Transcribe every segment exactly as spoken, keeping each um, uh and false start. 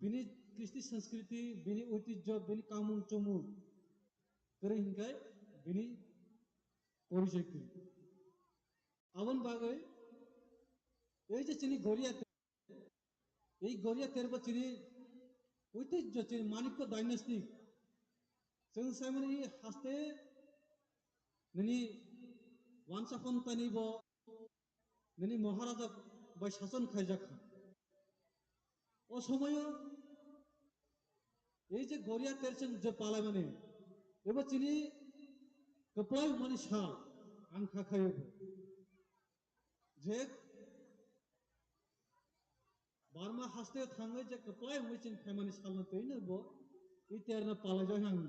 bini kristi sanskriti, bini oitijjo, bini kamung chumung kwrwi hinkhai bini porichoi kwrwi. Aboni bagwi ei je chini Goria ter, ei Goria ter bo chini oitijjo, chini Manikya dynasty. Chwng saimani haste nini wansa phontani bo nini Maharaja bai sason khaijak kha. O somoyo ei je Goria ter chwng je palaimani, ebo chini kwplai hwnmani sal ang kha khaio bo. Je Burma haste thangwi je kwplai hwnwi chwng phaimani salno twino bo i terno palaijak ang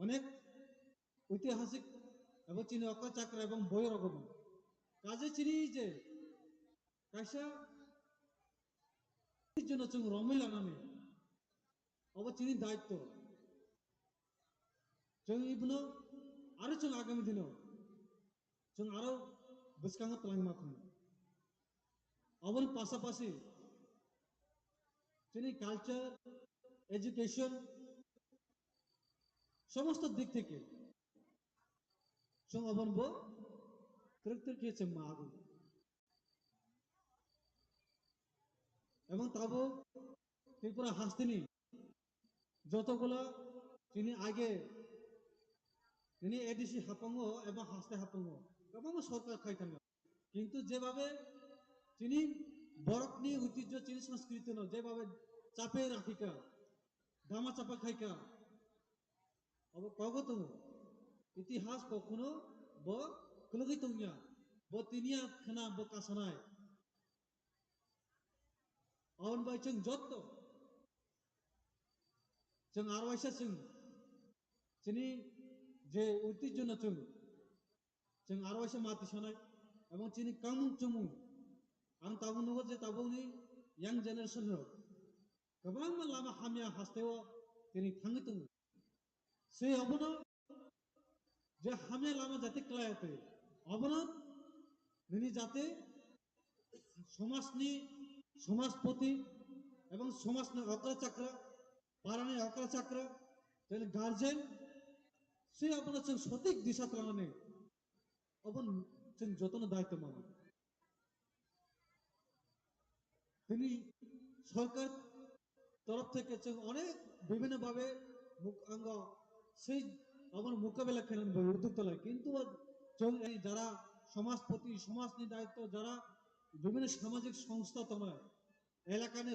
onek oitihasik ebo chini okra chakra ebong boyorogo bo. Kaje chini je kaisa jono chwng romwi lanani obo chini daitto. Chwng ibono aro chwng agami dino chwng aro bwskango twlangma thangwi. Oboni pasapasi chini culture, education, somosto dik theke chwng oboni bo twrwk twrwk khe chwng ma agwi. Ebong tabuk Tripura hasteni jotogulo chini age nini A D C hapango eba haste hapango kwbangma sorkar khai thango. Kintu jebabe chini borokni oitijjo, chini sanskriti no jebabe chape rakhika, dama chapa khaika, obo kogo tongo. Itihas kokhuno bo kwlwgwi tongya, bo tiniya khna bo kasanai. Aboni bai chwng jotto chwng aro waisa chwng chini je oitijjo no chwng chwng aro waisa mati sanai ebong chini kamung chumung ang tabuk nugo je tabukni young generation rok kwbangma lama hamya hasteo tini thangwi tongo. Se obono je hamya lama jate klai ate, obono nini jate somajni somajpoti ebong somajni okra chakra, parani okra chakra, tei guardian, se obono chwng sotik disa tlangnani obo chwng jotono daityo mano. Tini sorkar torof theke chwng onek bibhinno bhabe muk-, ango sei aboni mukabela khenani bai udduk tolai. Kintu chwng ei jara somajpoti, somajni daityo, jara bibhinno samajik songstha tongnai, elakani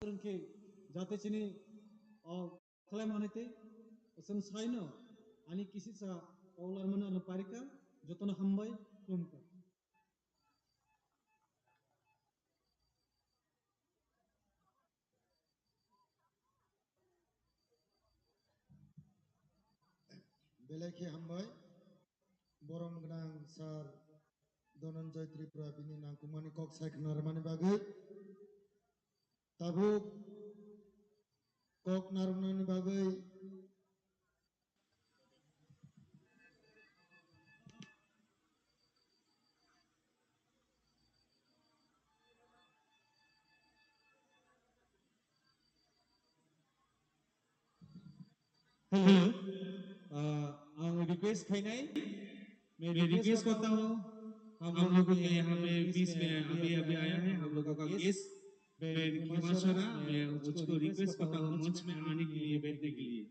Kwrwng khe jate chini, o, khlai manwi tei chwng saino ani kisisa kok larmani ano parika, jotono hambai khulumkha. Belai khe hambai, borom gwnang Sir Dhananjay Tripura bini nangkukmani kok sai khna rwmani bagwi. Tabuk kok narwknani bagwi Hello, uh, ang request khainai, मैं रिक्वेस्ट करता हूँ, हम लोगों के यहाँ पे बीच में अभी अभी आया है हम लोगों का गेस्ट, बहन खेमा सोना, मैं उसको रिक्वेस्ट करता हूँ मंच में आने के लिए, बैठने के लिए।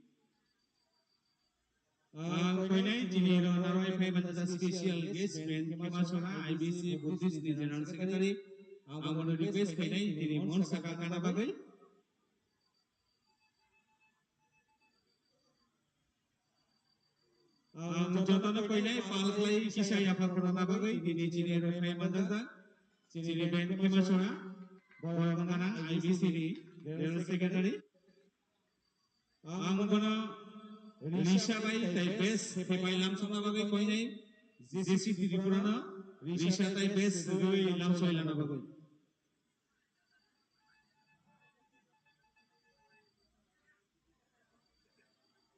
Ang khainai chini ro narwai phai manjak special guest, band Khema Sora, I B C Buddhist ni General Secretary. Ang bono request khainai tini mon saka kana bagwi. Ang jotono khainai pal khlai kisa yapha khorokna bagwi tini chini ro phai manjak chini band Khema Sora, borok gwnang I B C ni General Secretary. Ang bono Risa bai tai bes hepai lamsokna bagwi koinai J C Tripura no risa tai bes rwi lamsoi lana bagwi.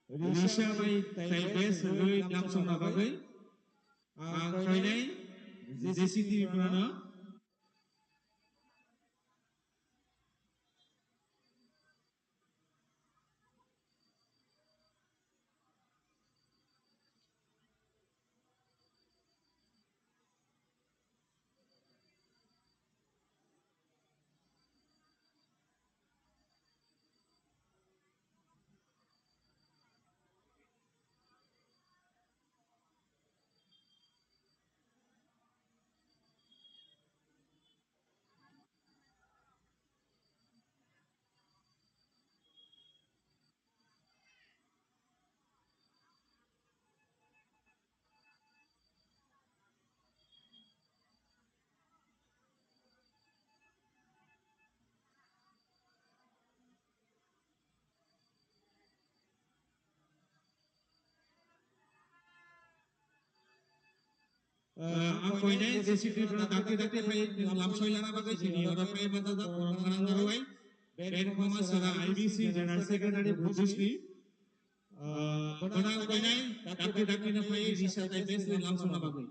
Risa bai tai bes rwi lamsokna bagwi ang koinai J C Tripura no. Ah, ang koinai J C Tripura dakti dakti phai lamsoi lana bagwi chini oro phai manjak borok khana narwai. Ben Khoma Sora I B C General Secretary Buddhist ni. Ah, khana koinai dakti dakti na phai risa tai bes lamsoi lana bagwi.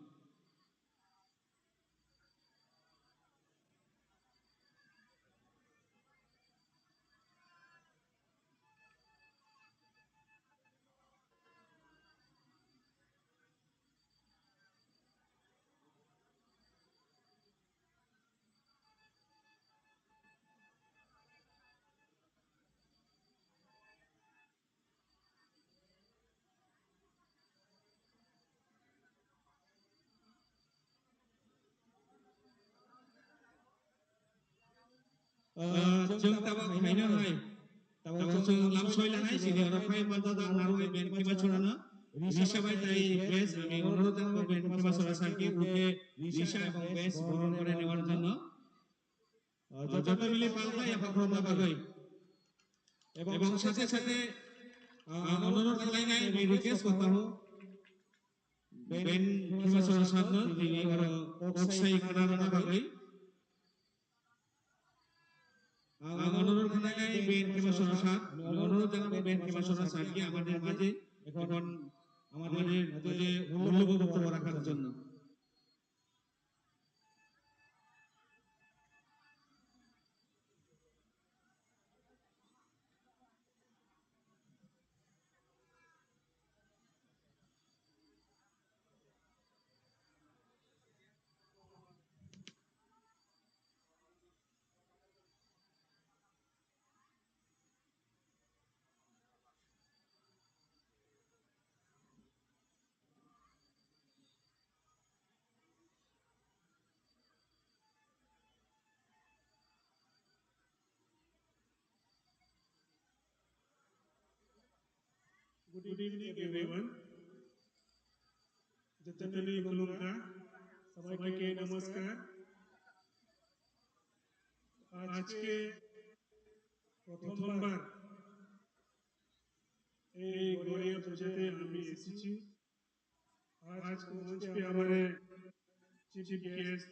Ah, chwng tabok khaina hai. Tabok chwng lamsoi lanai, sini oro phai manjak ang narwai Ben Khema Sora no. Risa bai tai bes, ami onurodh janago Ben Khema Sora sir ke উঠে রিসা এবং বেস বরণ করে নেওয়ার জন্য। আহ, যত মিলে পাল্লা এখন প্রমাণ পাবে। এবং সাথে সাথে, আহ, অনুরোধ জানাই নাই, আমি রিকোয়েস্ট করতে হো। বেন কিমাসরা সাধন, তিনি ওরা অক্সাই খানা রানা বাগৈ। আহ, অনুরোধ জানাই নাই, বেন কিমাসরা সাধ, আমি অনুরোধ জানাবো বেন কিমাসরা সাধকে আমাদের মাঝে এখন আমাদের মাঝে মূল্যবান বক্তব্য রাখার জন্য। Good evening, everyone. Jotoni khulumkha, sabaike namaskar. আজকে প্রথমবার এই গড়িয়া পুজোতে আমি এসেছি। आज मंच पे हमारे चीफ गेस्ट,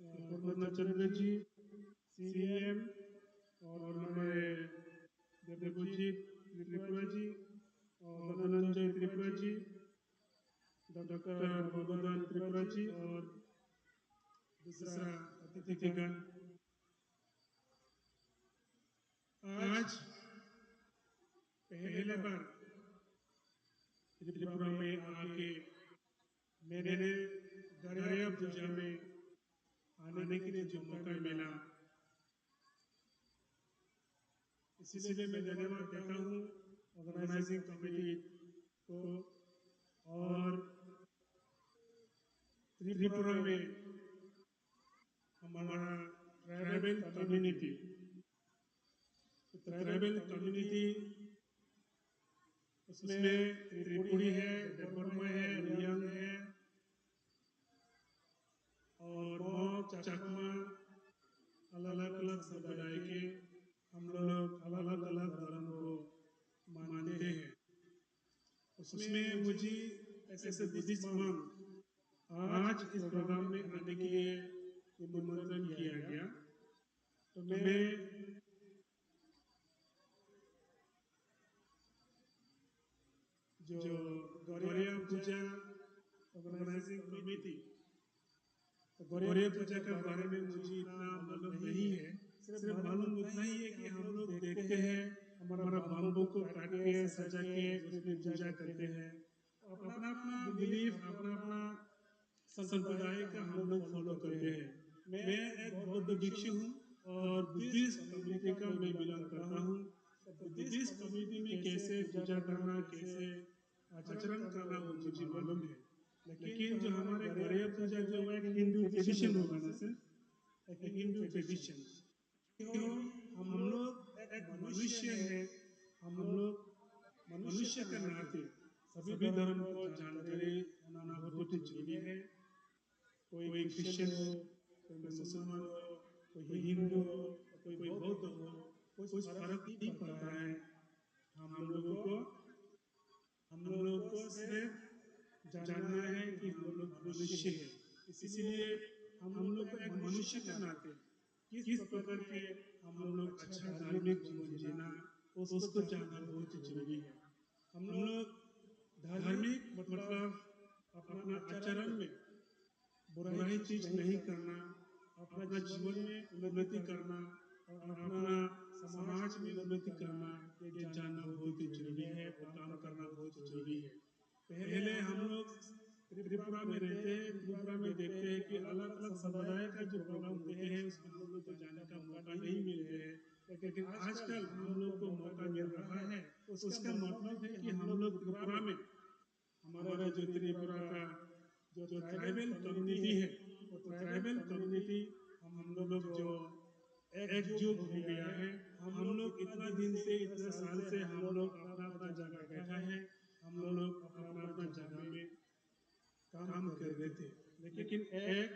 अ, प्रद्युत चंद्र जी, सीएम, और हमारे देवजीत त्रिपुरा जी और धनंजय त्रिपुरा जी, डॉक्टर भगवान त्रिपुरा जी और दूसरा अतिथिगण। आज पहली बार त्रिपुरा में आके मैंने गड़िया पूजा में आने के लिए जो मौका मिला, इसलिए मैं धन्यवाद देता हूँ ऑर्गेनाइजिंग कमेटी को और त्रिपुरा में हमारा ट्राइबल कम्युनिटी, ट्राइबल कम्युनिटी, उसमें त्रिपुरी है, देबबर्मा है, रियांग है और मॉग, चकमा, अलग-अलग संप्रदाय के हम लोग अलग अलग धर्म को मानते हैं। उसमें मुझे ऐसे बुद्धिस्ट मंक आज इस प्रोग्राम में आने के लिए निमंत्रण किया गया। तो मैं जो गौरिया पूजा ऑर्गेनाइजिंग कमेटी, तो गौरिया पूजा के बारे में मुझे इतना मालूम नहीं है। सिर्फ मालूम उतना ही है कि हम लोग देखते हैं, हमारा बाम्बू को काट के, सजा के उसमें पूजा करते हैं। अपना अपना बिलीफ, अपना अपना संप्रदाय का हम लोग फॉलो करते हैं। मैं एक बौद्ध भिक्षु हूँ और बुद्धिस्ट कम्युनिटी का मैं बिलोंग करता हूँ। बुद्धिस्ट कम्युनिटी में कैसे पूजा करना, कैसे आचरण करना, वो मुझे मालूम है। लेकिन जो हमारे गौरिया पूजा जो है, एक हिंदू ट्रेडिशन होगा ना सर, एक हिंदू ट्रेडिशन। हम लोग एक मनुष्य है, हम लोग मनुष्य के नाते सभी धर्म को जानकारी होना बहुत ही जरूरी है। कोई क्रिश्चियन हो, कोई मुसलमान हो, कोई हिंदू हो, कोई बौद्ध हो, कोई फर्क नहीं पड़ता है। हम लोगों को हम लोग को सिर्फ जानना है कि हम लोग मनुष्य हैं। इसीलिए हम लोग को एक मनुष्य के नाते किस प्रकार के हम लोग अच्छा धार्मिक जीवन जीना, उसको जानना बहुत ही जरूरी है। हम लोग धार्मिक मतलब अपना आचरण में बुराई चीज नहीं करना, अपना जीवन में उन्नति करना और अपना समाज में उन्नति करना, ये जानना बहुत ही जरूरी है और काम करना बहुत ही जरूरी है। पहले हम लोग त्रिपुरा में रहते हैं, त्रिपुरा में देखते हैं कि अलग अलग समुदाय का जो प्रोग्राम होते हैं, उसमें हम लोग को जाने का मौका नहीं मिलते हैं। लेकिन आजकल हम लोग को मौका मिल रहा है। उसका मतलब है कि हम लोग त्रिपुरा में हमारा जो त्रिपुरा का जो ट्राइबल कम्युनिटी है, वो ट्राइबल कम्युनिटी हम लोग जो एकजुट हो गया है। हम लोग इतना दिन से, इतने साल से हम लोग अपना अपना जगह बैठा है, हम लोग अपना अपना जगह में काम कर रहे थे। लेकिन एक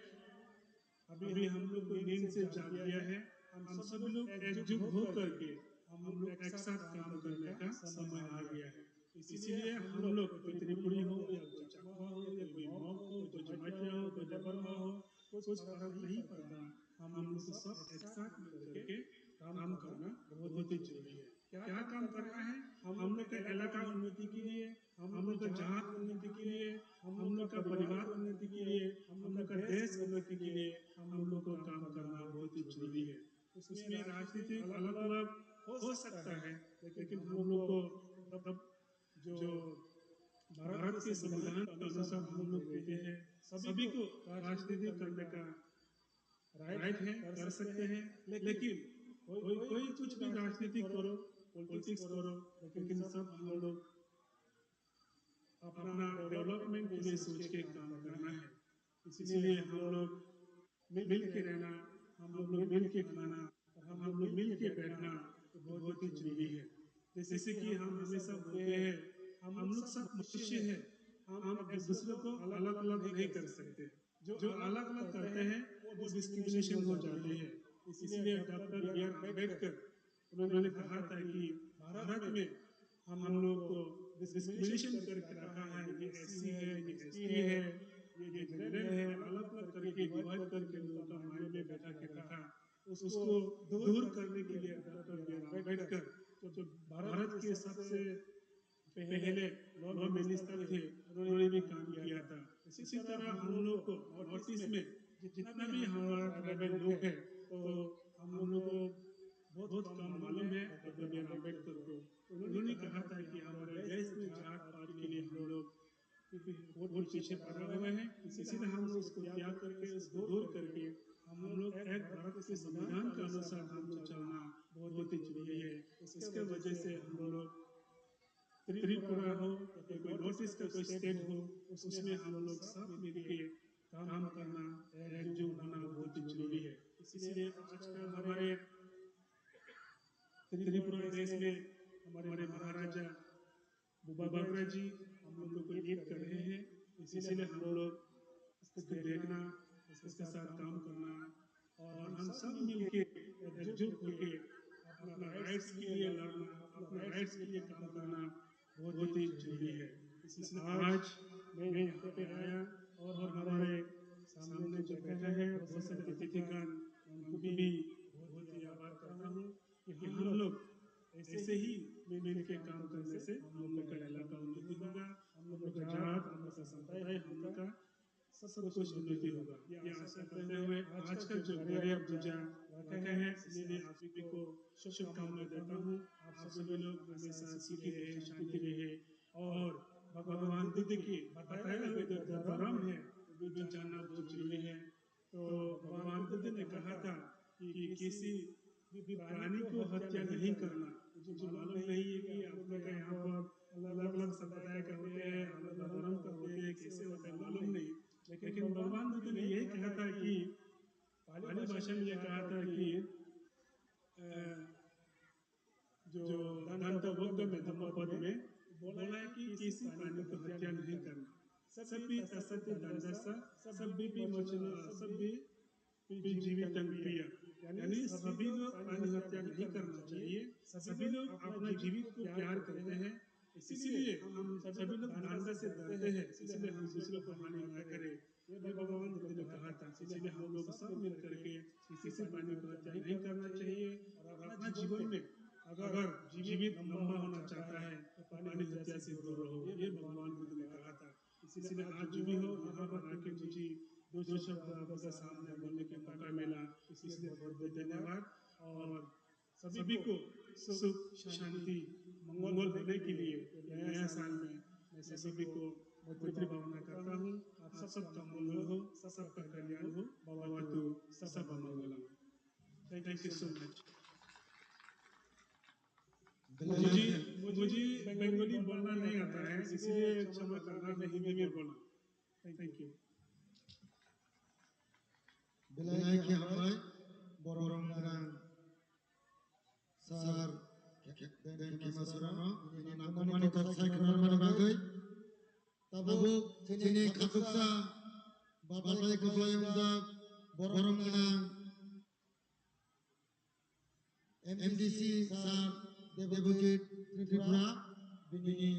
अभी हम लोग को नींद से जाग गया है। हम सब लोग एकजुट होकर के हम लोग एक साथ काम करने का समय आ गया है। इसीलिए हम लोग, कोई त्रिपुरी हो या कोई चकमा हो या कोई मॉग हो, कोई जमातिया हो, कोई देबरमा हो, कुछ फर्क नहीं पड़ता। हम लोग सब एक साथ मिलकर के काम करना बहुत ही जरूरी है। क्या काम करना है? हम लोग का इलाका उन्नति के लिए, हम लोग का जात उन्नति के लिए, हम लोग का परिवार उन्नति के लिए, हम लोग का देश उन्नति के लिए हम लोग को काम करना बहुत ही जरूरी है। उसमें राजनीतिक अलग अलग हो सकता है, लेकिन हम लोग को मतलब जो भारत के संविधान के अनुसार हम लोग देते हैं, सभी को राजनीति करने का राइट है, कर सकते हैं। लेकिन कोई कोई कुछ भी राजनीति करो, पॉलिटिक्स करो, लेकिन सब हम लोग अपना डेवलपमेंट के लिए सोच के काम करना है। इसलिए हम लोग मिल के रहना, हम लोग मिल के खाना और हम लोग मिल के बैठना तो बहुत ही जरूरी है। जैसे कि हम हमेशा बोलते हैं, हम लोग सब मनुष्य हैं, हम एक दूसरे को अलग अलग नहीं कर सकते। जो अलग अलग करते हैं वो डिस्क्रिमिनेशन हो जाती है। इसलिए डॉक्टर बी आर अम्बेडकर उन्होंने कहा था कि भारत में हम लोग को डिस्क्रिमिनेशन करके रखा है, ये एससी है, ये एसटी है, ये जनरल है, अलग अलग करके डिवाइड करके लोगों का माइंड में बैठा के रखा। उसको दूर करने के लिए डॉक्टर बी आर अम्बेडकर जो भारत के सबसे पहले लॉ मिनिस्टर थे, उन्होंने भी काम किया था। इसी तरह हम लोग को नॉर्थ ईस्ट में जितना भी हमारा ट्राइबल लोग है, तो हम लोग को बहुत कम मालूम है डॉक्टर बी आर अम्बेडकर को। उन्होंने कहा था कि हमारे देश में जात पात के लिए हम लोग बहुत पीछे पड़ा हुआ है। इसीलिए हम लोग उसको त्याग करके, उसको दूर करके हम लोग एक भारत के संविधान के अनुसार हम लोग चलना बहुत ही जरूरी है। इसके वजह से हम लोग त्रिपुरा हो या कोई नॉर्थ ईस्ट का कोई स्टेट हो, उसमें हम लोग सब मिलके काम करना, एकजुट होना बहुत ही जरूरी है। इसलिए आजकल हमारे त्रिपुरा देश में हमारे महाराजा बुबा बागरा जी हम लोग को लीड कर रहे हैं। इसीलिए हम लोग इसको देखना, इसके साथ काम करना और हम सब मिलके एकजुट होके अपना राइट्स के लिए लड़ना, अपना राइट्स के लिए काम करना बहुत ही जरूरी है। इसलिए आज मैं यहाँ पे आया और हमारे सामने जो बैठा है बहुत सारे अतिथिगण, उनको भी बहुत ही आभार करता हूँ कि हम लोग ऐसे ही मिल के काम करने से हम लोग का इलाका उन्नति होगा, हम लोग का जात, हम लोग का संप्रदाय, हम लोग का सब कुछ उन्नति होगा। ये आशा करते हुए आज का जो गरीब पूजा रखा है, इसलिए आप सभी को शुभकामनाएं देता हूँ। आप सभी लोग हमेशा सुखी रहे, शांति रहे और भगवान बुद्ध की बताए हुए जो धर्म है, वो भी जानना बहुत जरूरी है। तो भगवान बुद्ध ने कहा था कि किसी भी प्राणी को हत्या नहीं करना। मुझे मालूम नहीं है कि आप लोग का यहाँ पर अलग-अलग संप्रदाय का होते हैं, अलग-अलग धर्म का होते हैं, कैसे होता है मालूम नहीं। लेकिन भगवान बुद्ध ने यही कहा था कि पाली भाषा में ये कहा था कि, अ, जो दंत वक्र में धम्मपद में बोला है कि किसी प्राणी को हत्या नहीं करना। सभी तसति दंडस, सभी भी मोचन, सभी भी जीवित प्रिय, यानी सभी लोग प्राणी हत्या नहीं करना चाहिए। सभी लोग अपना जीवित को प्यार करते हैं, इसीलिए हम सभी लोग दंड से डरते हैं, इसलिए हम दूसरों को हानि ना करें। ये भगवान बुद्ध ने कहा था, इसलिए हम लोग सब मिल करके किसी से प्राणी को हत्या नहीं करना चाहिए। और अपना जीवन में अगर जीवित लंबा होना चाहता है तो प्राणी हत्या से दूर रहो, ये भगवान बुद्ध ने कहा था। इसलिए आज जो भी हो, यहाँ पर आके मुझे दो शब्द आपके सामने बोलने का मौका मिला, इसलिए बहुत बहुत धन्यवाद। और सभी को सुख, शांति, मंगल होने के लिए नया साल में मैं सभी को मैत्री भावना करता हूँ। आप सबका मंगल हो, सबका कल्याण हो। भवतु सब्बा मंगलम। Thank you so much। मुझे, मुझे बंगाली बोलना नहीं आता है, इसलिए क्षमा करना, मैं हिंदी में बोला। Thank you। Belai khe hambai, borok rang sir, Khe-, Khe-, Ben Khema Sorano, bini nangkukmani kok sai khwnarmani bagwi. Tabuk chini khachuksa, babai kwplai wngjak, borom gwnang, M D C sir Debojit Tripura, bini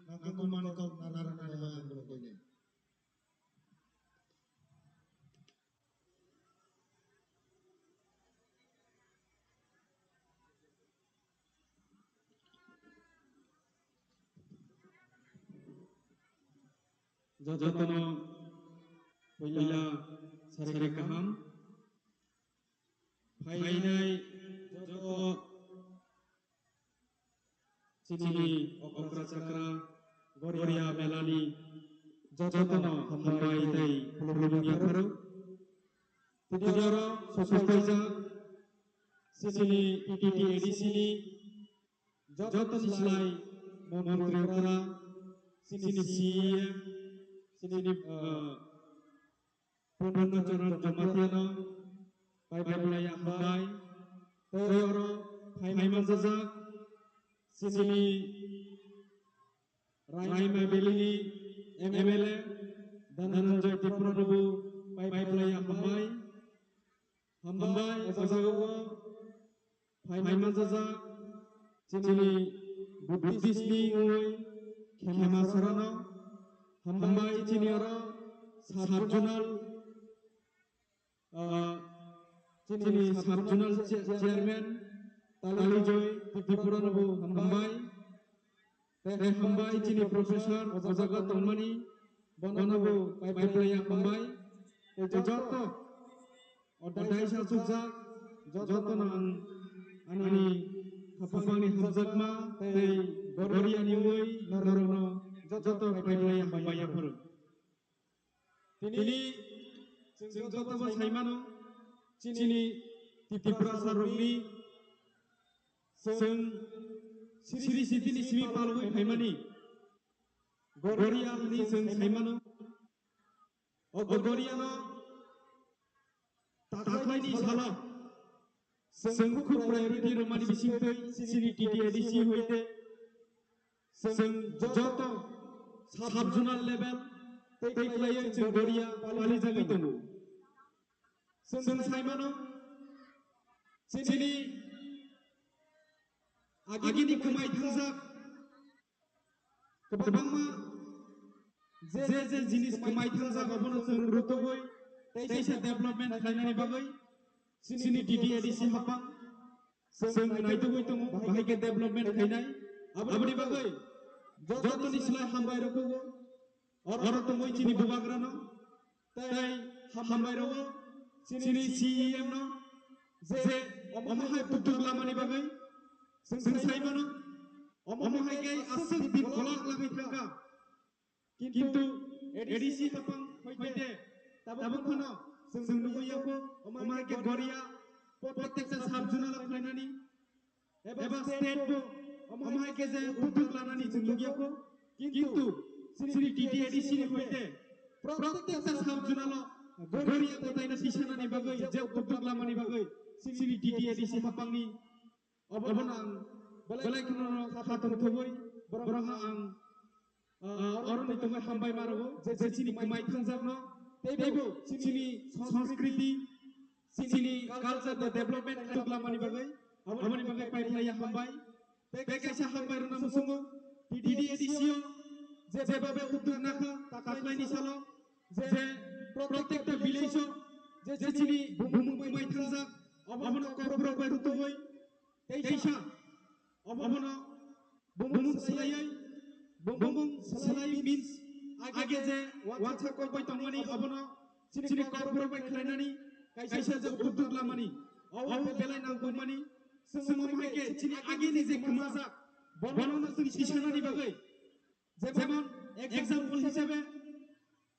nangkukmani kok narwknani bagwi borok koinai. Jotono puila sari kaham. Phainai joto chini okra chakra Goria belani jotono hambai tei khulumni yapharo. Tini oro sokphaijak chini T T A D C ni joto ni slai montri okra, chini C E M, chini, ah, Purno Charan Jamatia no pai pai lai hambai. Tei oro phai manjajak chini Raima Valley ni M L A Dhananjay Tripura no bo pai pai lai hambai. Hambai o jaga o phai manjajak chini Buddhist ni wngwi Khema Sorano. Hambai chini oro sub zonal, ah, chini sub zonal cha-, chairman Talijoy Tripura no bo hambai. Tei hambai chini professor o jaga tongmani, bono bo pai pai hambai. Tei joto o dai sa sukjak, jotono ang ani khapangni hamjakma tei Goria ni mui norokno joto pai pai hambai yapharo. Tini chwng jotobo sai mano, chini Tiprasa rokni chwng siri sitini simi palwi phaimani Goria hwnwi chwng sai mano. O Goriano tatlaini salo chwng khub priority rwmani bisingtwi chini T T A D C hoite chwng joto sub zonal level tei khlaiwi chwng Goria palijagwi tongo. Chwng sai mano chini Agini kwmai thangjak kwbangma je je jinis kwmai thangjak abono chwng rutugwi teisa development khlainani bagwi chini T T A D C haphang chwng naitugwi tongo, bahai khe development khlainai. Aboni bagwi jotoni slai hambai rw kugo, oro tongwi chini bubagrano tei hambai rw chini C E M no je omo hai budduk lamani bagwi chwng sai mano. Omo hai khe aswk din kolok lagwi thangkha. Kintu A D C haphang hoite tabuk phano chwng nugwi yakho, omo hai khe Goria protekta sub zonal khlainani eba state bo omo hai khe je uddog lanani chwng nugwi yakho. Kintu chini T T A D C ni hoite protekta sub zonal Goria kwtaino tisanani bagwi je uddog lamani bagwi chini T T A D C haphangni Obono ang belai kheno kha tongthogwi borokno ang, ah, oroni tongwi hambai ma rwo je chini kwmai thangjakno teibo chini sanskriti, chini culture no development khlai lamani bagwi, aboni bagwi pai khlaiya hambai. Tei kaisa hambai rwna muchungo T D A D C o jeba be uddog nakha ta khlaini salo je protekta village o je chini bumung kwmai thangjak obono kokborok bai rutugwi teisa obono bumung swlaiwi, bumung swlaiwi means age je wansa kokbai tongmani obono chini kokborok bai khlainani kaisa je uddog lamani o belai nangkukmani. Chwng omo hai khe chini agini je kwmajak bono no chwng tisanani bagwi, jemon example hisabe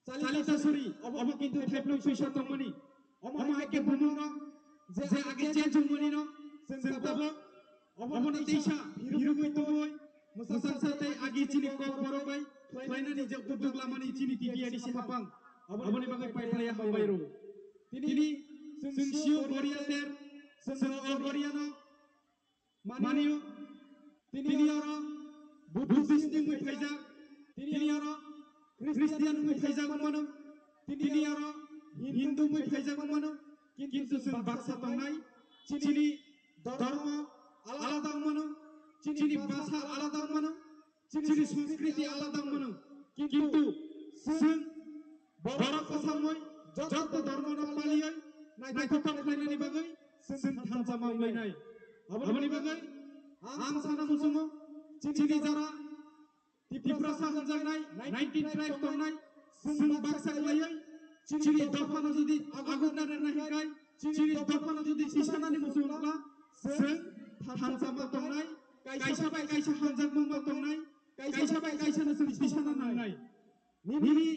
Chalitasuri, obo kintu thaiplung suisa tongmani. Omo hai khe bumung no je age change wngmani no chwng tabuk obono teisa phirugwi tongwi mwsang sa tei age chini kokborok bai khlainani je uddog lamani chini T T A D C haphang aboni bagwi pai khlaiya hambai rwo. Tini chwng sio Goria ter, chwng o Goria no Manio, tini oro Buddhist ni mui phaijak, tini oro Christian mui phaijak mano, tini oro Hindu mui phaijak mano, kintu chwng baksa tongnai, chini dhormo alada mano, chini bhasha alada mano, chini sanskriti alada mano, kintu chwng borok kwchangwi joto dhormo no paliwi naithotok khlainani bagwi chwng thansa ma wnglainai. Aboni bagwi ang sana muchungo chini jara Tiprasa hwnjaknai nineteen tribe tongnai chwng baksa khlaiwi chini dophano jodi agukna rwna hinkhe chini dophano jodi tisanani muchung wngkha chwng thansa ma tongnai, kaisa bai kaisa hamjakmung ma tongnai, kaisa bai kaisa no chwng tisana nangnai. Nini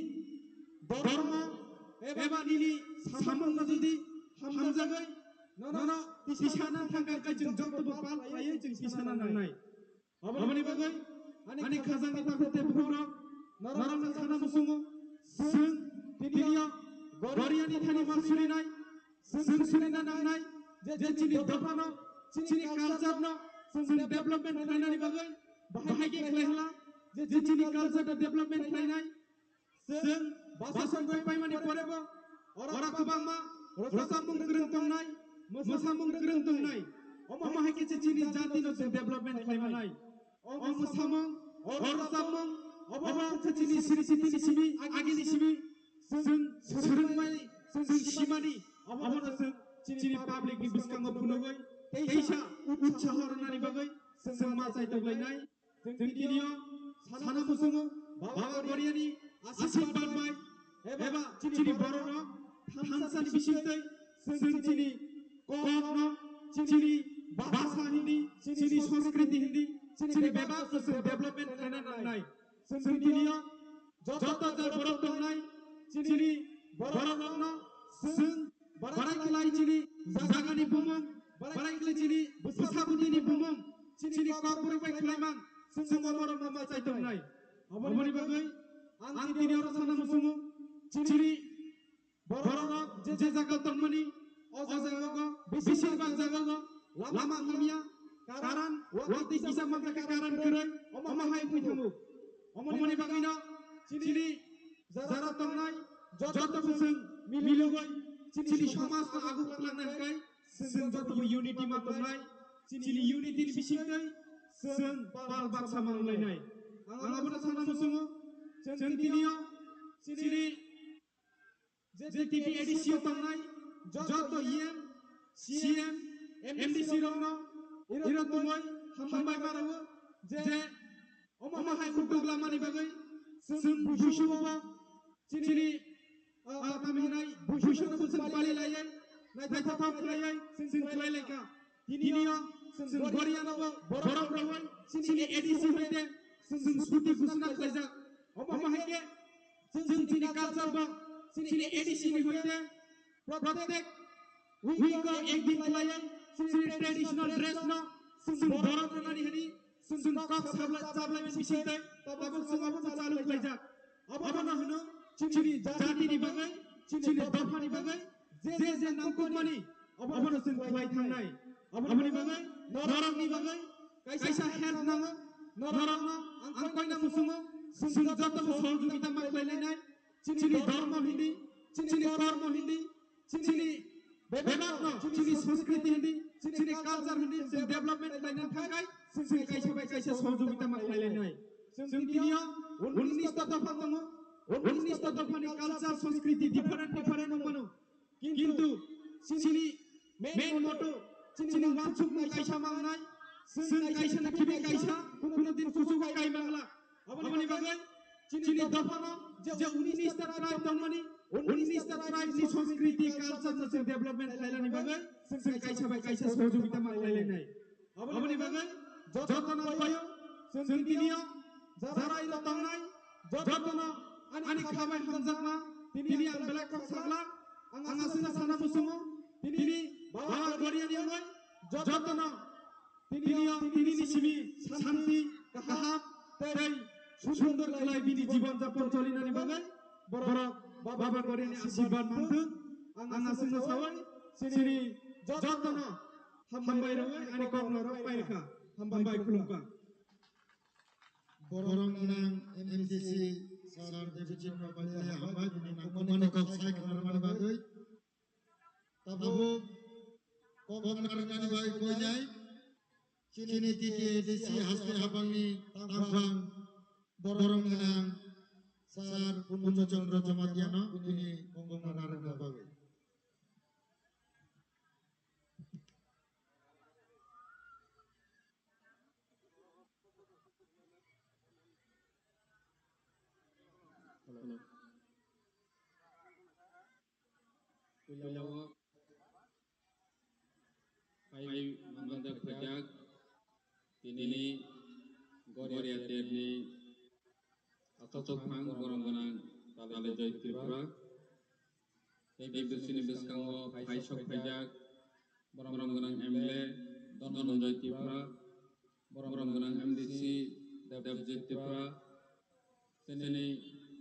dhormo eba nini samung no jodi hamjagwi nono tisana thangkha khe chwng joto bo pal khlaiwi chwng tisana nangnai. Aboni bagwi ani khajangni takhuk tei buphukrok norokno sana muchungo chwng tini o Goriani thani ma surinai. Chwng sunina nangnai je chini dophano, chini culture no chwng development khlainani bagwi bahai khe khlai hwla je chini culture no development khlainai. Chwng basa songwi paimani porebo oro kwbangma rwchapmung kwrwng tongnai, mwsamung kwrwng tongnai. Omo hai khe chini jati no chwng development khlaimanai. O mwsamung, o rwchapmung, obo wngkha chini siri sitini simi, agini simi, chwng swrwngmani, chwng simani, obono chwng chini public ni bwskango phunugwi teisa utsaho rwnani bagwi chwng ma chaitoglainai. Chwng tini o sana muchungo Baba Goriani asirbat bai eba chini borok rok thansa ni bisingtwi chwng chini kok no, chini bhasha hindi, chini sanskriti hindi, chini bebak no chwng development khlaina nangnai. Chwng tini o joto jat borok tongnai, chini borok rok no chwng barai khlai chini jagani bumung, barai khlai chini bwsa bwtwi ni bumung, chini kokborok bai khlai man, chwng omo rok ma chai tongnai. Aboni bagwi ang tini oro sana muchungo, chini borok rok je jaga tongmani, o jaga o, besir bak jaga o lama hamya, karan, watwi kisa manjakha karan kwrwi, omo hai wngwi thango. Omoni bagwi no chini jara tongnai joto bo chwng milogwi chini somaj no agu khlangna hinkhe chwng joto bo unity ma tongnai. Chini unity ni bisingtwi chwng pal baksa manlainai. Ang abono sana muchungo, chwng tini o chini J T T A D C o tongnai joto E M, C M, M D C rokno iro tongwi hambai ma rwo je omo hai uddog lamani bagwi chwng buisugo chini, ah, tamo hinai buisugo chwng pali laiwi naithothok khlaiwi chwng khlai laikha. Tini o chwng Goriano borok rwi chini A D C hoite chwng suti ghosona khlaijak. Omo hai khe chwng chini culture bo chini A D C ni hoite protek week o ek din khlaiwi chini traditional dress no chwng borok rwnani hwnwi chwng kok sablai chablai bising tei tabuk chwng abono chalu khlaijak. Abono hwno chini jatini bagwi, chini dophani bagwi je je nangkukmani abono chwng khlai thangnai. Aboni bagwi norokni bagwi kaisa help nango, norokno ang koina muchungo chwng jotono sohojogita ma khlailainai. Chini dhormo hindi, chini kormo hindi, chini bebakno, chini sanskriti hindi, chini culture hindi, chini development khlaina thangkai chwng kaisa bai kaisa sohojogita ma khlailainai. Chwng tini o unnish ta dopha tongo, unnish ta dophani culture, sanskriti different different wng mano. Kintu chini main motto, chini wansukmung kaisa mangnai, chwng kaisa na khibi kaisa, kuno din kuchugo kai mangla. Aboni bagwi chini dophano je unnish ta tribe tongmani, unnish ta tribe ni sanskriti culture no chwng development khlainani bagwi chwng kaisa bai kaisa sohojogita ma khlailainai. Aboni bagwi jotono payo, chwng tini o jara iro tongnai, jotono ani kha bai hamjakma, tini ang belai kok sakla, ang aswkno sana muchungo, tini Baba Goriani wngwi jotono tini o tini ni simi santi, kaham tei sundor khlai bini jibon japon cholinani bagwi borok Baba Goriani asirwad manthwng. Ang aswkno sawi chini jotono hambai rwwi ani kokno rok pairwkha. Hambai khulumkha. Borok gwnang M D C sir David Chakma Pandya hambai bini nangkukmani kok sai khnarmani bagwi. Tabuk kok narwknani bai koinai chini T T A D C haste habangni tangphang borok gwnang sir Purno Chandra Jamatiano bini kok narwkna bagwi. Hello. Puila o phai manjak phaijak tini Goria terni aswk phang borok gwnang Dalai Joy Tripura. Tei bini bwskango phai sok phaijak borok gwnang M L A Dhananjay Tripura, borok gwnang M D C Debjit Tripura, chini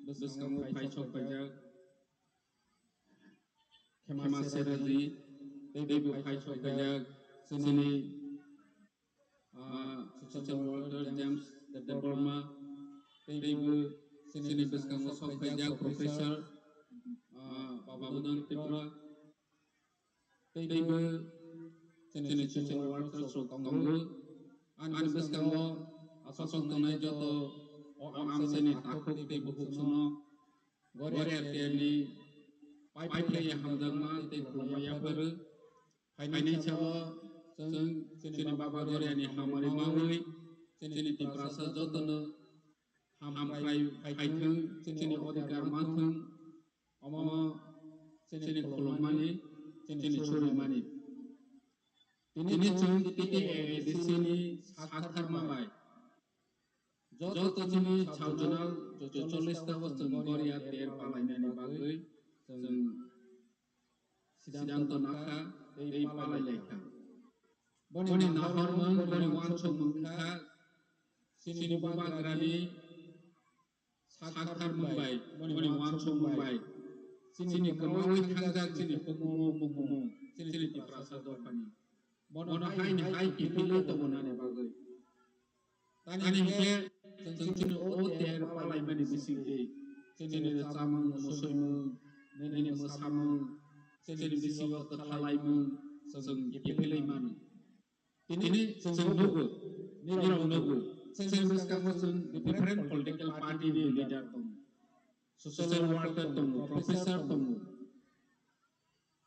bwskango phai sok phaijak Khema Seraji, tei bo phai sok phaijak chini ah, social worker James Debbarma, tei bo chini bwskango sok phaijak Professor, ah, Babudhan Tripura, tei bo chini social worker rok tongo. Ani bwskango aswk tongnai joto o amchaini takhuk tei bukhuk sono Goria terni pai phlaiya hamjakma tei khulumma yapharwi. Phainai sao chwng chini Baba Goriani hamari mawi chini Tiprasa jotono hamkrai phaithwng, chini odhikar manthwng, omo chini khulumani, chini surimani. Tini chwng T T A A D C ni saktharma bai joto chini chaujonal cholish ta o chwng Goria ter palainani bagwi chwng siddhanto nakha tei palai laikha. Boni nahormung, boni wansukmung wngkha chini bubagrani saktharmung bai, boni wansukmung bai, chini kwmawi thangjak chini hukumu, mukumu, chini Tiprasa dophani. Bono haini hai kiphilwi tongmani bagwi. Tani hinkhe chwng chini o ter palaimani bisingtwi chini rwchapmung, musuimung, nini mwsamung, chini bisingo kwthalaimung chwng kiphilwi mano. Tini chwng nugo, Nirok nugo, chini bwskango chwng different political party ni leader tongo, social worker tongo, professor tongo.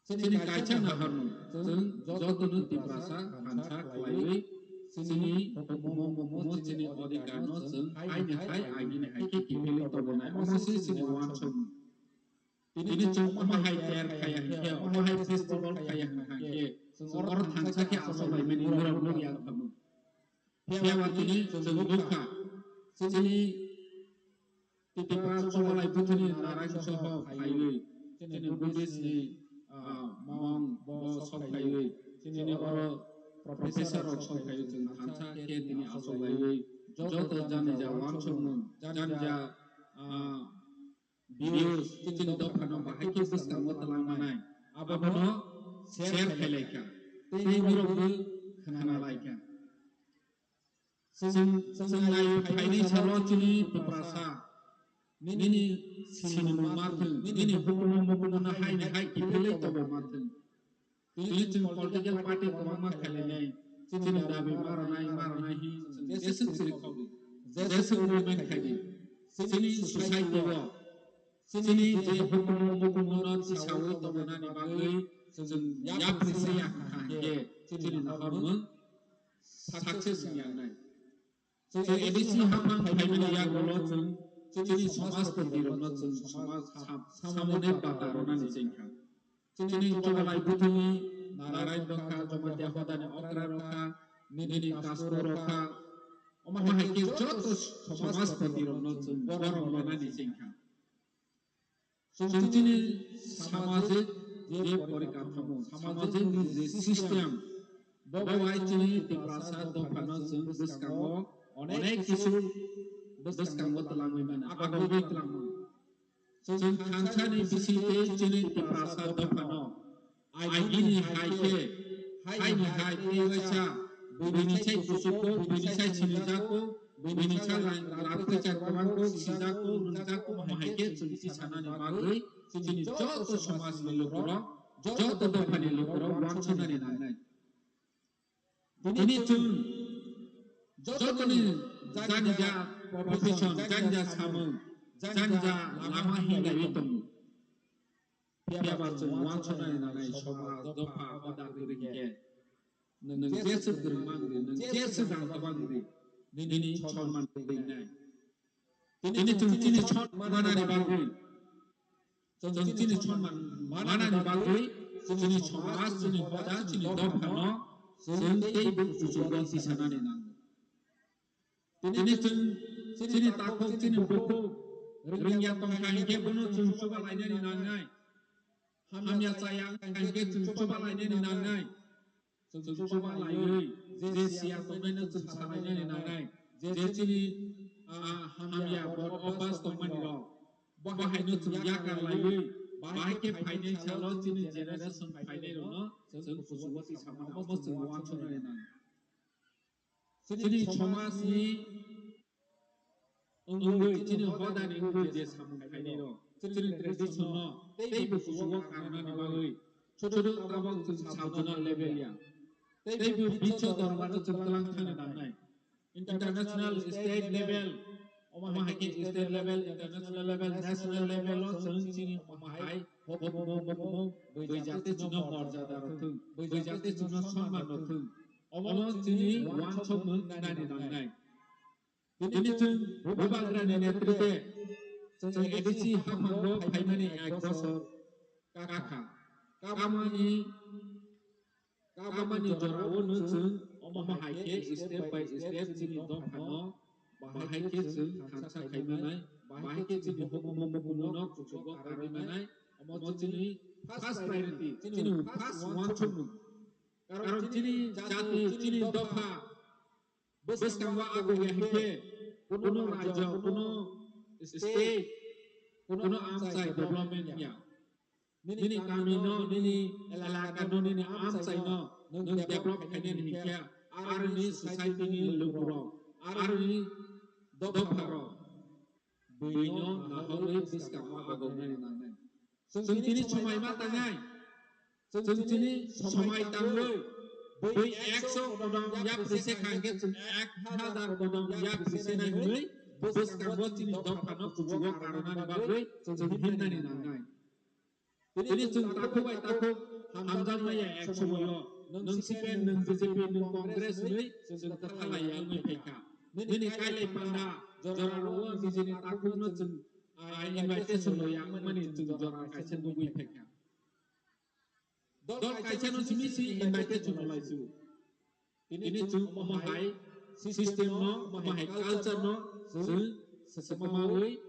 Chini kaisa naharno chwng jotono Tiprasa thansa khlaiwi chini hukumu mukumu chini odhikarno chwng haini hai agini hai khe kiphilwi tongmani omo se chini uansukmung. Tini chwng omo hai ter khaya hinkhe, omo hai festival khaya hinkhe chwng oro thansa khe asoklaimani norok nukya thango. Phiya ba tini chwng nukha chini Tipra Chobalai Buthuni Narayan Soho phaiwi chini Buddhist ni, ah, monk bo sok phaiwi chini oro professor rok sok phaiwi chwng thansa khe tini asoklaiwi joto janija uansukmung janija, ah, views chini dophano bahai khe bwskango twlang manai abono share khlai kha tei norokbo khna lai kha. Chwng, chwng nai phaini salo chini Tiprasa nini sinimung ma thwng, nini hukumu mukumu no haini hai kiphilwi tongma thwng. Tini chwng political party kwbangma khlainai, chini dabi ma rwnai, ma rwnai hi chwng jeswk chiri khogwi, jeswk movement khaidi. Chini society o, chini je hukumu mukumu no tisawi tongmani bagwi chwng yapri se ya kha hinkhe chini naharmung success wngya wngnai. Chwng A D C haphang phaimani yagulo chwng chini somajpati rokno chwng somaj sam-, samone bata rwnani chengkha. Chini Chobalai Buthuni Narayan rokha, Jamatia Hodani okra rokha, nini Kaspu rokha, omo hai khe joto somajpati rokno chwng borom rwnani chengkha. Chwng chini samajik je porikathomo, samajik ni je system, bo bai chini Tiprasa dophano chwng bwskango onek kisu bwskango twlangwi mano, agogwi twlangmano. Chwng thansa ni bisingtwi chini Tiprasa dophano agini hai khe, haini hai tei waisa, buini sai kusuko, buini sai sinijako, buini sai lang-, lapkhe chak kwbangko, sijako, rwngjako, omo hai khe chwng tisanani bagwi chini joto somajni lukurok, joto dophani lukurok uansuknani nangnai. Tini chwng jotoni janija profession, janija samung, janija lama hinlaiwi tongo. Phiya ba chwng uansuknani nangnai somaj, dopha, hoda kwrwi hinkhe nwng jeswk kwrwngma wngdi, nwng jeswk rang kwbang wngdi, nini sonman ringnai. Tini chwng chini sonmanani bagwi, chwng chini sonman manani bagwi chini somaj, chini hoda, chini dophano chwng teibo kuchugo tisanani nango. Tini chwng chini takhuk, chini bukhuk rwngya tongkha hinkhe bono chwng chubalainani nangnai. Hamya chaya wngkha hinkhe chwng chubalainani nangnai. Chwng chuba laiwi je siya tongnaino chwng salainani nangnai, je chini, ah, hamya borok obas tongmani rok, bo haino chwng yakar laiwi, bahai khe phainai salo chini generation phainai rokno chwng kuchugo tisamani omo chwng uansuknani nangnai. Chini somajni wngwi, chini hodani wngwi je samung khainai rok, chini tradition no teibo kuchugo karnani bagwi, chudu tabok chwng sub-zonal level ya, teibo biswa dorbar o chwng twlang thangna nangnai. International, state level, omo hai khe state level, international level, national level o chwng chini omo hai hokomo mokomo bui jati chwngno morjada rw thung, bui jati chwngno sonman rw thung. Omo chini uansukmung nani nangnai. Tini chwng Bubagrani netritwe chwng A D C haphango phaimani ek bosor kakha. Kamani, kamani jorao no chwng omo hai khe step by step chini dophano bahai khe chwng thansa khaimanai, bahai khe chini hukumu mukumu no kuchugo karwi manai. Omo chini first priority, chini first uansukmung. Karon chini jati, chini dopha bwskango ago ya hinkhe kuno rajyo, kuno state, kuno amchai development ya. Nini kami no, nini elaka no, nini amchai no nwng develop khainani hinkhe aroni society ni lukurok, aroni dopharok buino naharwi bwskango agognani nangnai. Chwng tini somai ma tangnai. Chwng tini somai tangwi Bui ekso kodom yapri se kha hwnkhe chwng ek hazar kodom yapri se nai hwnwi bwskango chini dophano kuchugo karwnani bagwi chwng himnani nangnai. Tini chwng takhuk bai takhuk hamjakmaya ek somoio nwng C P M, nwng B J P, nwng Congress hwnwi chwng kwthalaiya wngwi phaikha. Nini kailai panda jorao nijini takhukno chwng, ah, invitation loya wngmani chwng jora kaisa nugwi phaikha. Dol kaisa no simi si invitation lai si. Tini chwng omo hai system no, omo hai culture no chwng sesema wi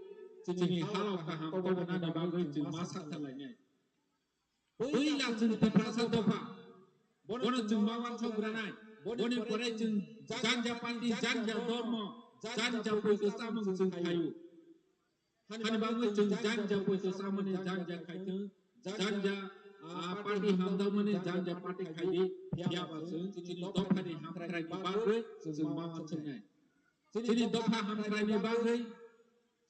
chini halok kaham tobonani bagwi chwng ma sakha lainai. Puila chwng Tiprasa dopha. Bono chwng ma wansok granai. Boni pore chwng janja party, janja dormo, janja poito samung chwng khaio. Hani bagwi chwng janja poito samani janja khaithwng, janja, ah, party hamjakmani janja party khaidi, phiyaba chwng chini dophani hamkraini bagwi chwng ma wansoknai. Chini dopha hamkraini bagwi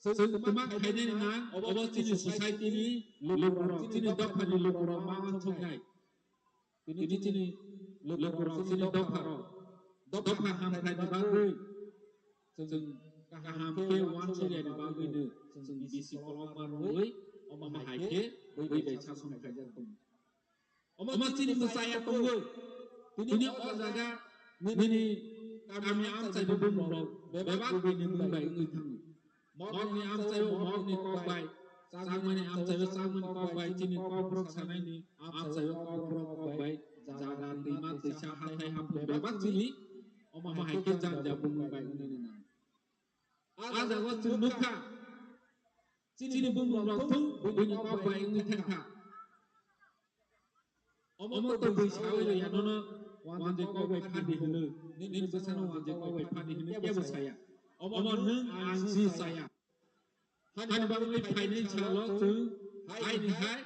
chwng kwma khainani nang, obo chini society ni lukurok, chini dophani lukurok ma wansoknai. Tini chini lukurok, chini dopharok, dopha hamkraini bagwi chwng kaham khe wansukya ni bagwino chwng bisi kolokma rwui omo hai khe bui bai sason khaijak tongo. Omo chini mwchaya tongo. Tini o jaga nini kami amchaini bumungrok bebak bini mung bai wngwi thango. Mokni amchaio mokni kok bai, chakmani amchaio chakmani kok bai, chini kokborok sanaini amchaio kokborok kok bai, jaga, twima, twisa, hathai, haphung bebak chini omo hai khe janja bumung bai wngnani nang. A jaga o chwng nukha, chini bumung rok thung buini kok bai wngwi thangkha. Omo to bui sawi rwya nono wanjwi kok bai phadi hwno, nini bwsano wanjwi kok bai phadi hwno kebo saya. Omo nwng ang si saya. Hani bagwi phainai salo chwng haini hai,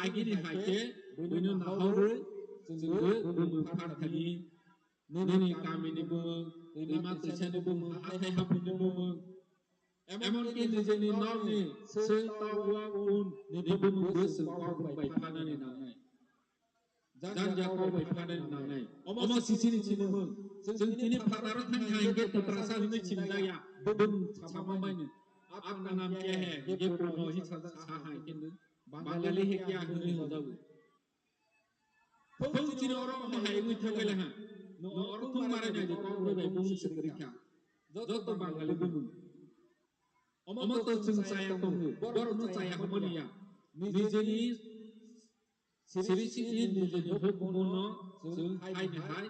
agini hai khe buino naharwi chwngwi bumung pharthani, nini kamini bumung, twima twisani bumung, hathai haphungni bumung. Emonki nijeni nokni swi tok wak un ni bumung bo chwng kok bai phanani nangnai. Janja kok bai phanani nangnai. Omo sisini sinimung. Chwng tini phataro thang thang hwnkhe Tiprasa hwnwi sinjak ya. Bumung sama maini. Apna nam kya hai? Hwnkhe kono hi sa hai khe nwng Bangali hai kya hwnwi hwnjago. Thung chini oro omo hai wngwi thangwi laha. No oro thung marai nai di kok bai bumung swkri kha. Joto Bangali bumung. Omo to chwng chaya tongo. Borok no chaya hwnmani ya. Nijeni siri siri nijeni hukmuno chwng haini hai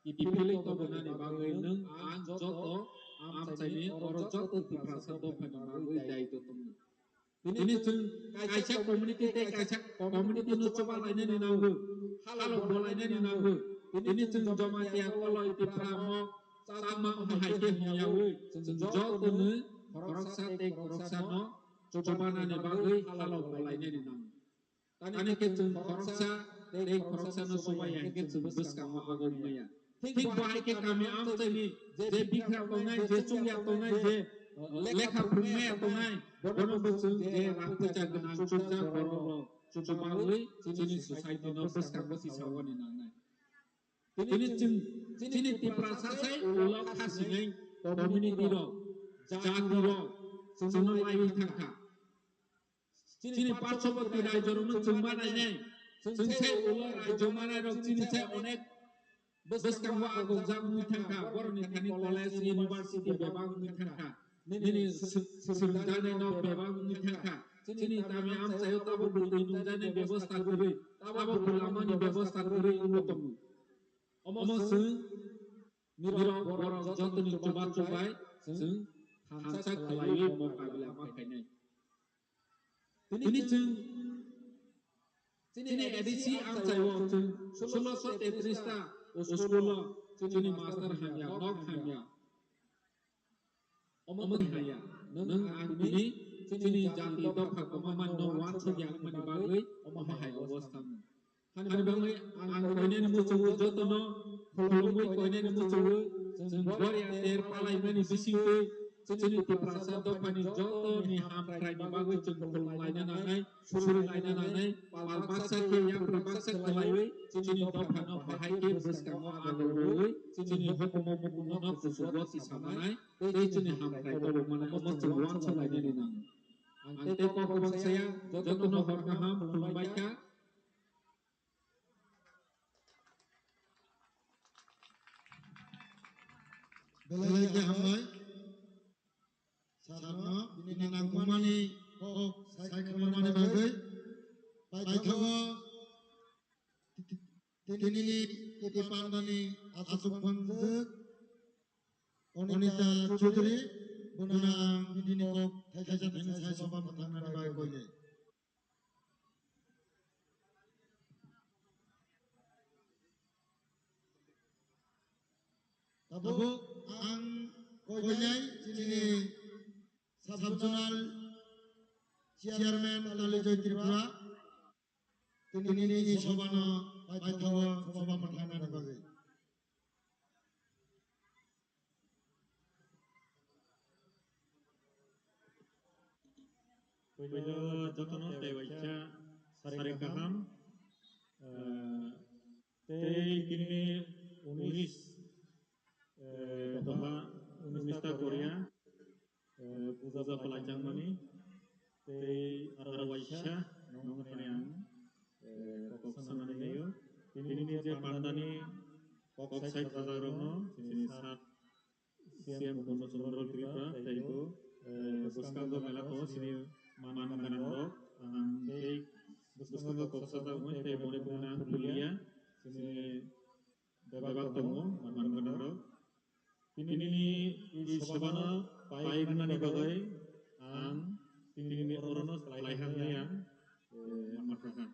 kiphilwi tobonani bagwi nwng ang joto amchaini oro joto Tiprasa dophani bagwi daitw tongo. Tini chwng kaisa community tei kaisa community no chuba lainani nango, halok bo lainani nango. Tini chwng Jamatia, Koloi, Tipra, Mok, Chakma omo hai khe hwnyawi chwng joto no khoroksa tei khoroksa no chubanani bagwi halok bo lainani nango. Tani khe chwng khoroksa tei khoroksa no chuba ya hwnkhe chwng bwskango agok maya. Thik bo hai khe kami amchaini je bikra tongnai, je chukya tongnai, je lekha phwrwngmaya tongnai, bono bo chwng je rang phaisa gwnang chukjak borok rok chubawi chini society no bwskango tisawani nangnai. Tini chwng chini Tiprasa sai ulo kha sinai community rok, jati rok chwngno laiwi thangkha. Chini Parshoboti raijo rokno chwng ma nainai, chwng se ulo raijo manai rok chini se onek bwskango agokjak wngwi thangkha, borokni thani college, university bebak wngwi thangkha, nini swrwngjaknai nok bebak wngwi thangkha, chini kami amchaio tabukbo twi nungjaknai bebosta kwrwi, tabukbo lamani bebosta kwrwi wngwi tongo. Omo chwng nirok borok jotoni chuba chubai chwng thansa khlaiwi mokabila ma khainai. Tini chwng chini A D C amchaio chwng sulosho tetris ta school o chini master hamya, nok hamya. Omo twi hamya, nwng ang tini chini jati dopha kwmamanno wansukya wngmani bagwi omo hai obostha. Hani bagwi ang koinani muchungo jotono khulumwi koinani muchungo chwng boriya ter palaimani bisingtwi Chini Tiprasa dophani jotoni hamkraini bagwi chwng khulumlaina nangnai, surilaina nangnai, pal baksa khe yapri baksa khlaiwi chini dophano bahai khe bwskango agorwi chini hukumu bukuno kuchugo tisamanai tei chini hamkrai tobokmano chwng uansuknaini nango. Ang tei kok kwbang saya, jotono hor kaham khulumbai kha. Belai khe hambai. Sarno bini nangkukmani kok sai khulumani bagwi paithago tinini tei pandani aswk phwngjak Onita Chaudhary, bono ang bini kok thaisa thaisa sai soba mwthangna bagwi koinai. Tabuk ang koinai chini sub-zonal chairman Talijoy Tripura, tinini sobano paithago soba mwthangna bagwi. Puila jotono tei waisa sari kaham, eh, tei tini unis, eh, doha unis ta Korea, eh, puja palai changmani, tei aro waisa nongni ang, eh, kok sanani naio. Tini je pandani kok sai khajakrokno chini sat C M Purno Chandra Tripura tei bo, eh, bwskango mela tongo chini man gwnangrok, ang tei bwskango kok sajak wngwi tei boni buino ang kulia chini bebak tongo man gwnangrok. Tinini i sobano pai rwnani bagwi ang tinini orono salai hwnwi ang, eh, ma kha kha.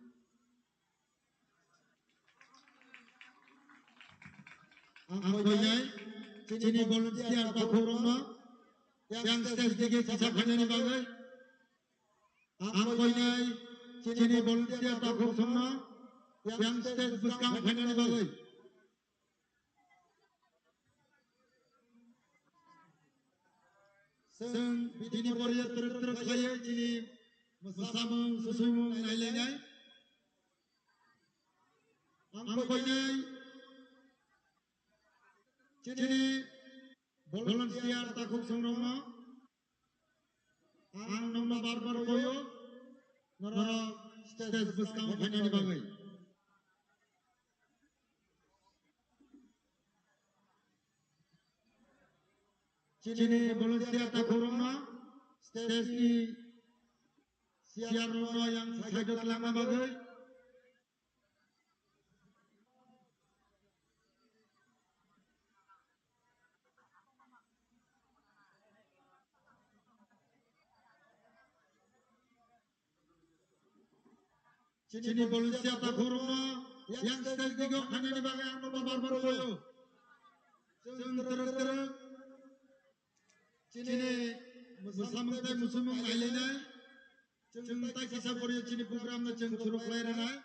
Ang koinai chini volunteer takhukrokno yang stage dige kisa khainani bagwi. Ang koinai chini volunteer takhukrokno yang stage bwskang khainani bagwi. Chwng bini pore twrwk twrwk khlaiwi chini mwsamung swswimung nailainai. Ang koinai chini volunteer takhuk songrokno ang nokno bar bar koyo, norok stage bwskango phainani bagwi. Chini volunteer takhukrokno stage ni chair rokno yang side o twlangna bagwi. Chini volunteer takhukrokno yang stage dige khainani bagwi ang no bar bar koyo. Chwng twrwk twrwk chini mwsamung tei mwsumung nailainai. Chwng tai kisa pore chini program no chwng suru khlai rwnai.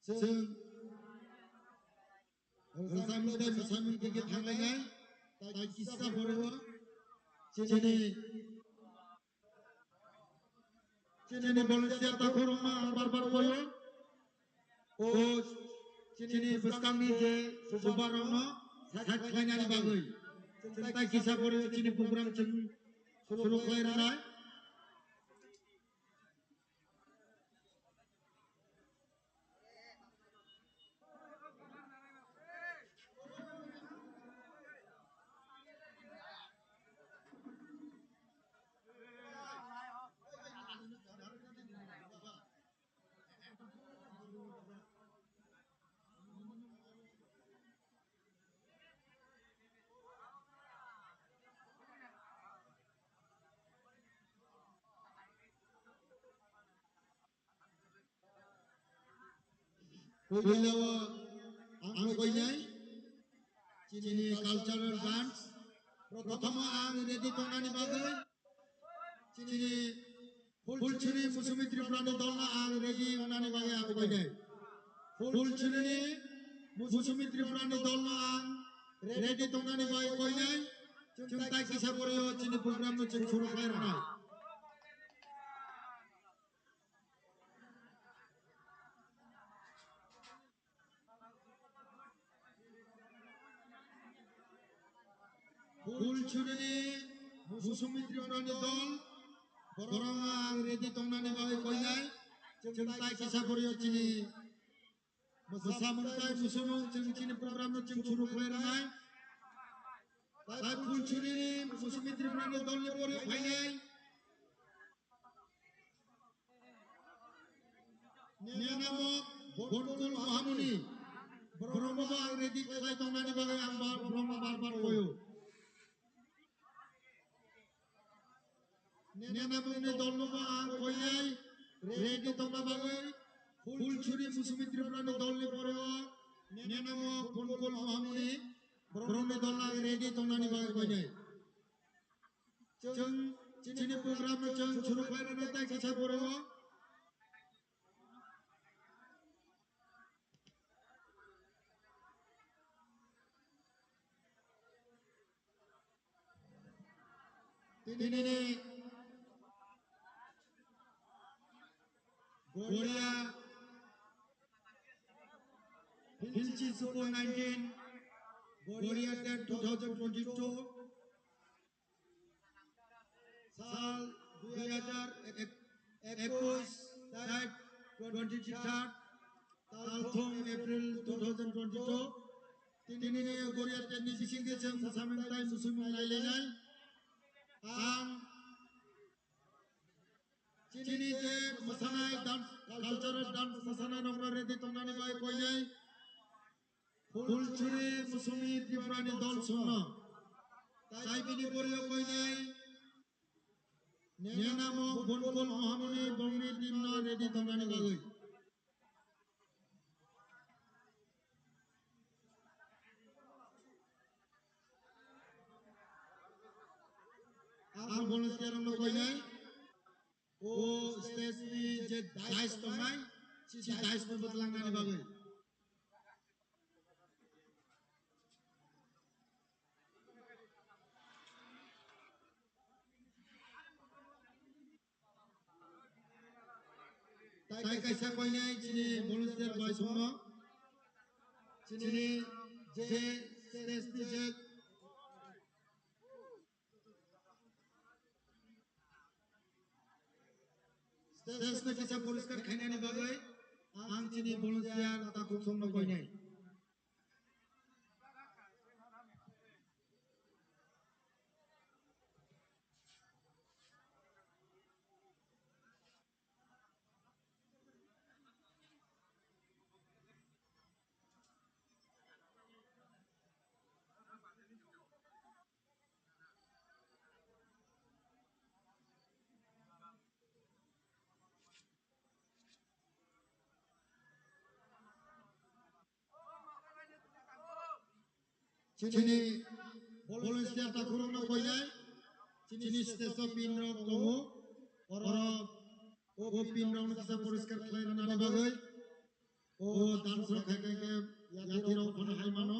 Chwng rwchapmung tei mwsamung dige thanglainai, tai kisa pore o chini, chini volunteer takhukrokno ang bar bar koyo. O chini bwskangni je chubarokno side khlainani bagwi chwng tai kisa pore o chini program chwng suru khlai rwnai. Puila o ang koinai chini cultural dance. Prothoma ang ready tongnani bagwi chini Phulchuri Musumi Tripurani dolno ang ready wngnani bagwi ang koinai. Phulchuri Musumi Tripurani dolno ang ready tongnani bagwi koinai. Chwng tai kisa pore o chini program no chwng suru khlai rwnai. Phulchuri Musumi Tripurani dol, borok ang ready tongnani bagwi koinai. Chwng tai kisa pore o chini mwsamung tai musamung chwng chini program no chwng suru khlai rwnai. Tai Phulchuri Musumi Tripurani dolni pore phainai. Nenamo Bonkol Mahamuni. Borokno bo ang ready khlai tongnani bagwi ang bar-, borokno bar bar koyo. Nenamungni dolno bo ang koinai ready tongna bagwi Phulchuri Musumi Tripurani dolni pore o Nenamo Bonkol Mahamuni borokni dolno ang ready tongnani bagwi koinai. Chwng chini program no chwng suru khlai rwnai tai kisa pore o. Tinini Goria Philchi Super nineteen, Goria ten two thousand twenty-two, sal dui hajar ekush, date twenty-third, talthum April two thousand twenty-two. Tinini Goria ten ni bisingtwi chwng mwsamung tai muchungmung nailainai. Ang chini je mwsanai dance, cultural dance mwsanai rokno ready tongnani bai koinai. Phulchuri Musumi Tripurani dol songno. Tai bini borio koinai. Nenamo Bonkol Mahamuni bongni teamno ready tongnani bagwi. Ang volunteer rokno koinai. O stage ni je dais tongnai, si dais no bwtlangnani bagwi. Tai kaisa koinai chini volunteer bai songno. Chini je stage ni je stage no kisa poriskar khainani bagwi ang chini volunteer takhuk songno koinai. Chini volunteer takhurokno koinai, chini stage o pin rok tongo, oro o pin rokno kisa poriskar khlai rwnani bagwi, o dance rok khai khai khe yathirok phano hai mano,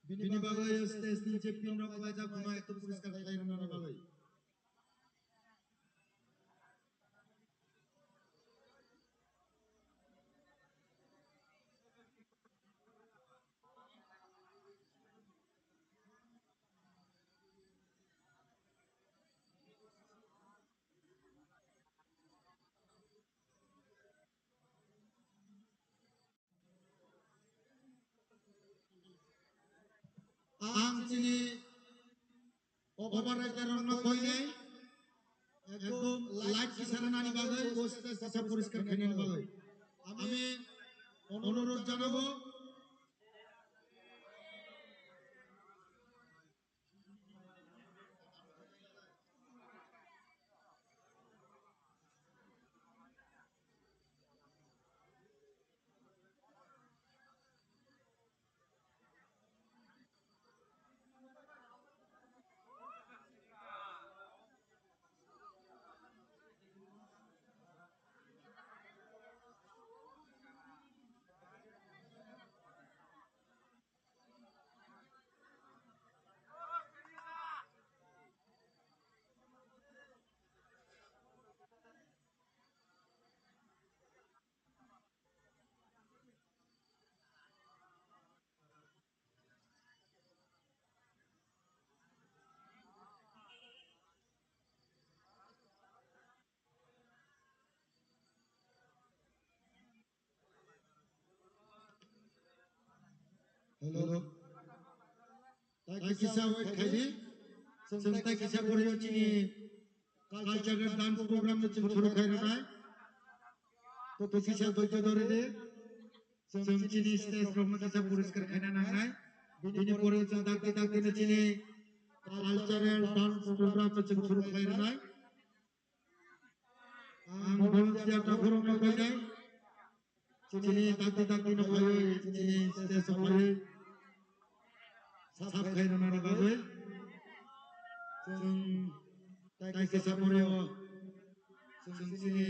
bini bagwi stage ni je pin rok khlaijak phano ekdom poriskar khlai rwnani bagwi. Ang chini operator rokno koinai, ekdom light kisa rwnani bagwi, o stage kisa poriskar khainani bagwi. Ami onurodh janabo. Hello. Tai kisa wait khaidi. Chwng tai kisa poriyo chini cultural dance program no chwng shuru khairwnai. To kisa doito doridi. Chwng chini stage rok no kisa poriskar khaina nangnai. Bini pore chwng dakti dakti no chini cultural dance program no chwng shuru khairwnai. Ang volunteer takhurok no khainai. Chini dakti dakti no phaiwi, chini stage o phaiwi. Sab khairwnani bagwi. Chwng tai kisa poriyo. Chwng chini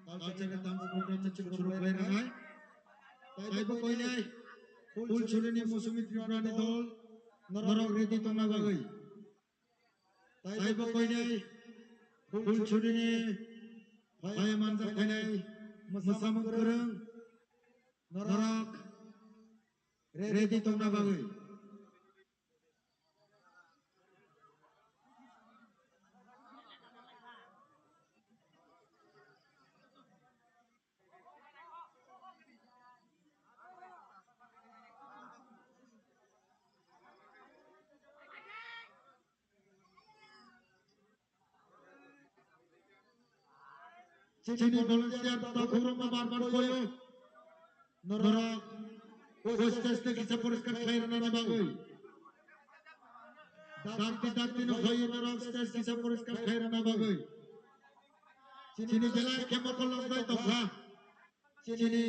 cultural dance program no chwng shuru khairwnai. Taibo koinai. Phulsurini Musumi Tripurani dol. Norok ready tongna bagwi. Taibo koinai Phulsurini phai manjak phainai mwsamung kwrwng norok ready tongna bagwi. Chini volunteer takhurokno bar bar koyo. Norok o stage-no kisa poriskar khlai rwnani bagwi. Dakti dakti no hoyo norok stage kisa poriskar khlai rwna bagwi. Chini belai khe mokol lok bai tongkha. Chini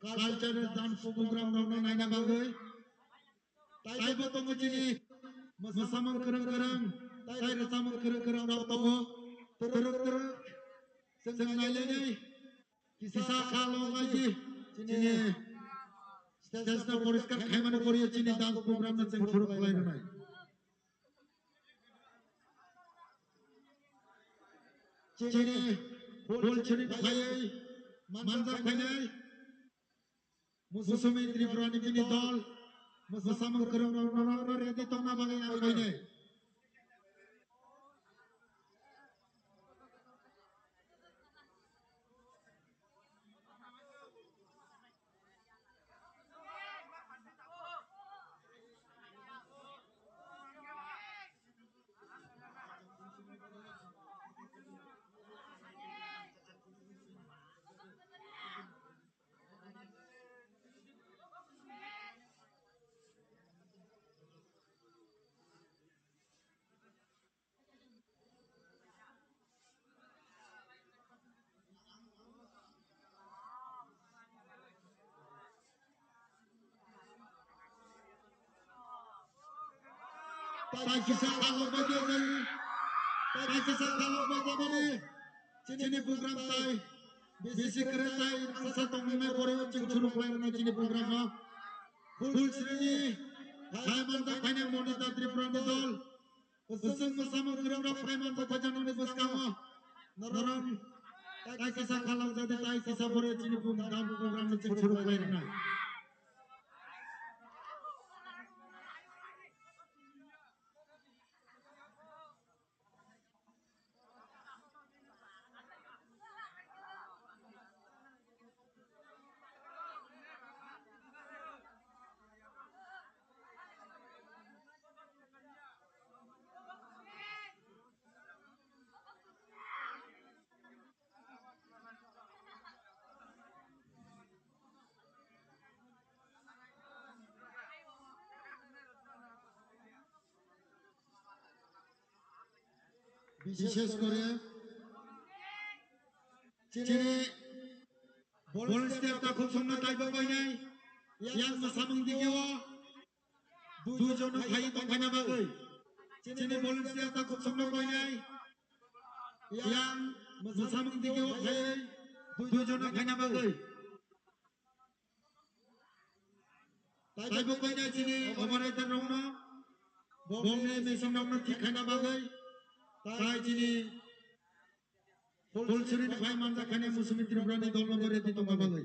cultural dance program rokno naina bagwi. Taibo tongo chini mwsamung kwrwng kwrwng, tai rwchapmung kwrwng kwrwng rok tongo. Twrwk twrwk chwng nailainai. Kisa kha longlaidi chini stage no poriskar khaimani poriyo chini dance program no chwng shuru khlai rwnai. Chini Phulsuri phaiwi manjak phainai. Musumi Tripurani bini dol mwsamung kwrwng rok norok no ready tongna bagwi ang khainai. Tai kisa khalok bai jani, tai kisa khalok bai jani. Chini program tai bisi kwrwi tai asa tongmani pore chwng shuru khlai rwnai chini program no. Phulsuri ni hai manjak phainai Monita Tripura ni dol. Kwchwng mwsamung kwrwng rok phai manjak phaijak nokni bwskango. Norok tai kisa khalok jadi tai kisa pore chini program, program ni chwng shuru khlai rwnai. Bishesh kore chini volunteer takhuk songno taibo koinai yang mwsamung digio duijon no khai tongkhaina bagwi. Chini volunteer takhuk songno koinai yang mwsamung digio khai duijon no khaina bagwi. Taibo koinai chini operator rokno, bomni machine rokno thik khaina bagwi, tai chini Phulsuri ni phai manjak khainai Musumi Tripura ni dol no ready tongna bagwi.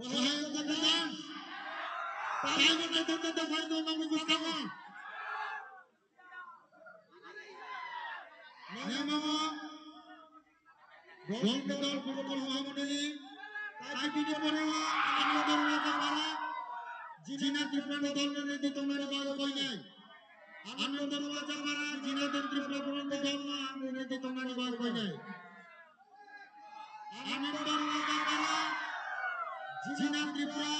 Bahai wngkha kwtal. Bahai wngkha kwtal, bahai wngkha kwtal. Memo Rong ni dol kubur kubur hamoni. Tai bini pore o Ananda Dharma Jagara. Jina Tripura ni dol ni redi tongnani bagwi koinai. Ananda Dharma Jagara, Jina Tripura ni dol ni redi tongnani bagwi koinai. Ananda Dharma Jagara, Jina Tripura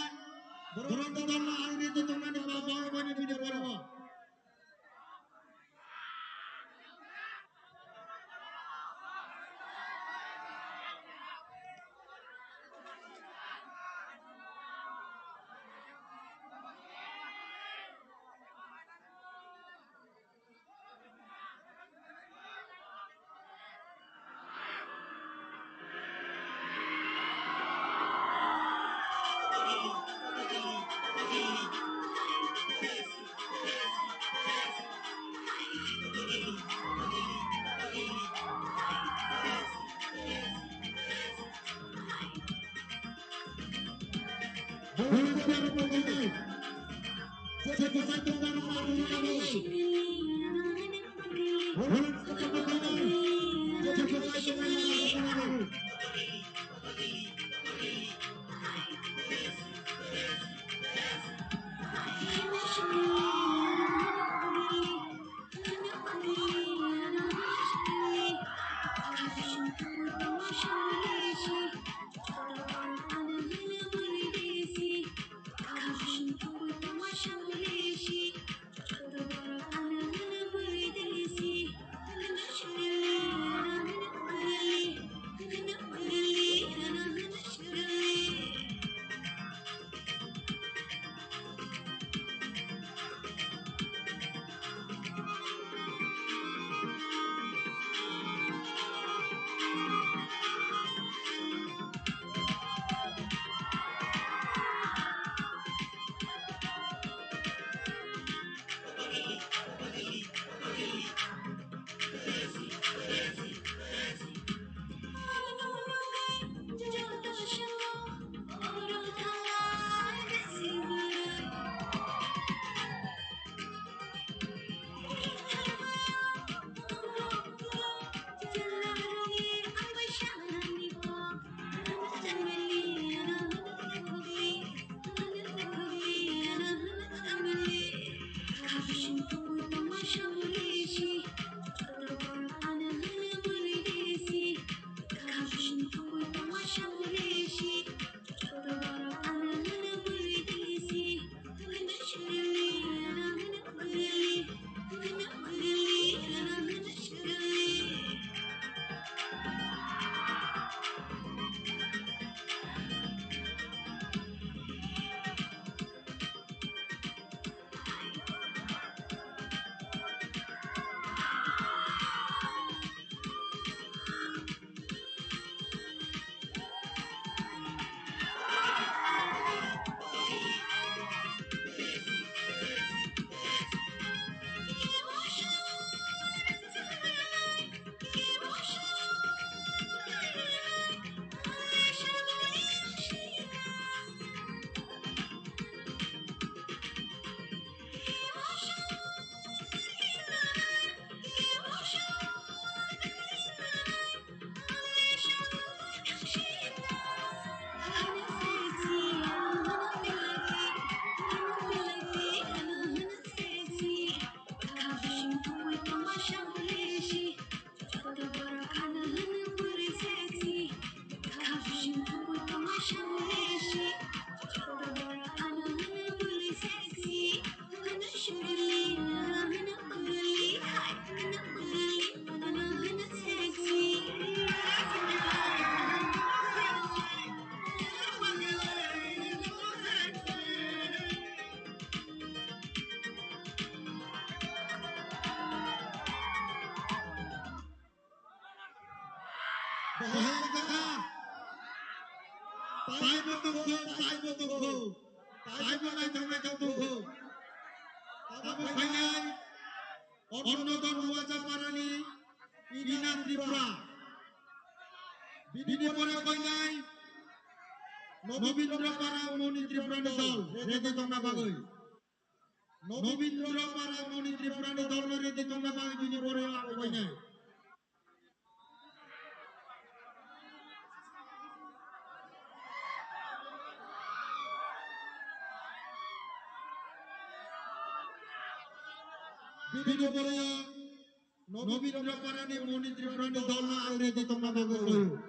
ni dol ni redi tongnani bagwi koinai bini pore o. Bahai wngkha. Taibo tongkho, taibo tongkho. Taibo naithok naithok tongkho. Abo phainai Ananda Dharma Jagarani Rina Tripura. Bini pore phainai Nobindra Para Moni Tripura ni dol ready tongna bagwi. Nobindra Para Moni Tripura ni dol no ready tongna bagwi bini borok ang koinai. Bini borok Nobindra Para ni Moni Tripura ni dol no ang ready tongna bagwi.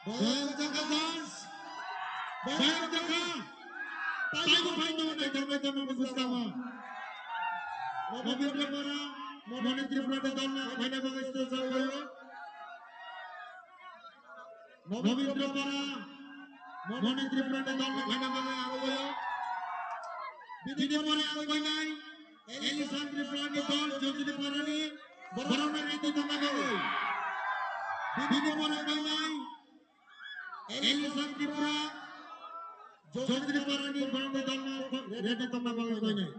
Bayang jaka dance. Bayang jaka. Taibo phaino nai tongbai tongma bwskamo. Nobindra Para, Moni Tripura ni dol no phaina bagwi stage o phaio. Nobindra Para, Moni Tripura ni dol no phaina bagwi ang phaio. Bini pore ang phainai. Elison Tripura ni dol Jojoli Para ni borok no ready tongna bagwi. Bini borok bai nai. Elison Tripura Jojoli Para ni borok ni dol no ready tongna bagwi bai nai.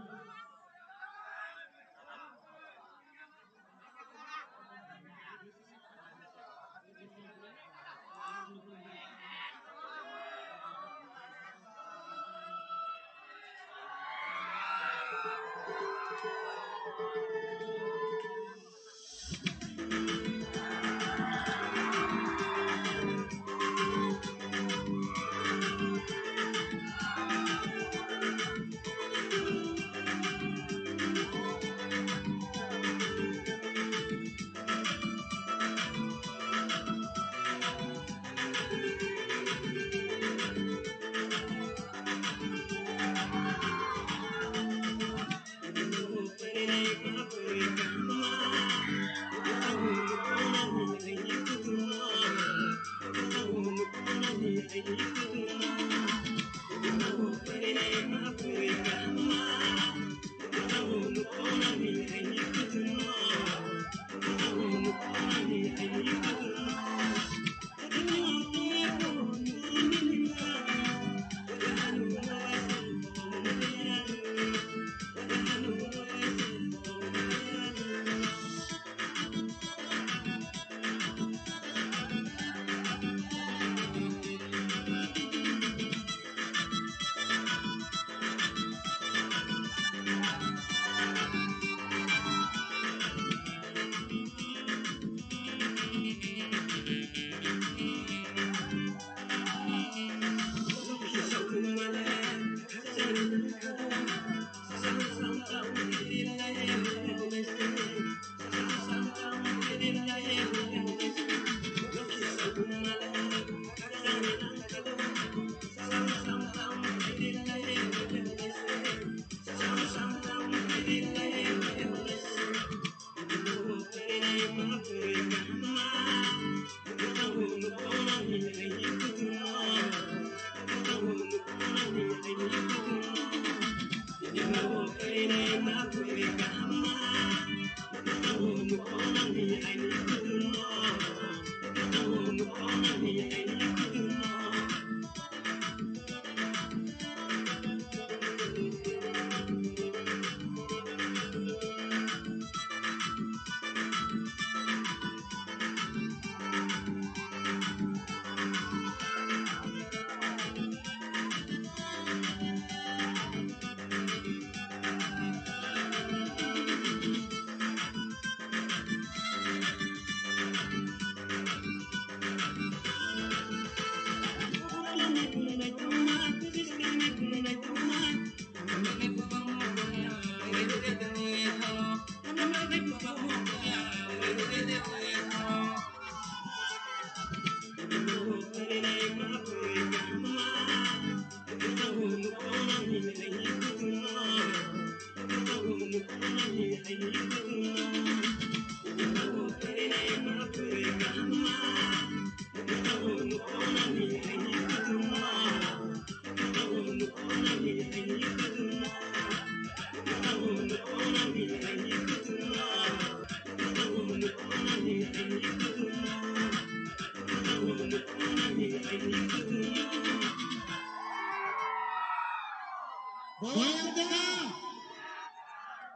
Boyang jaga.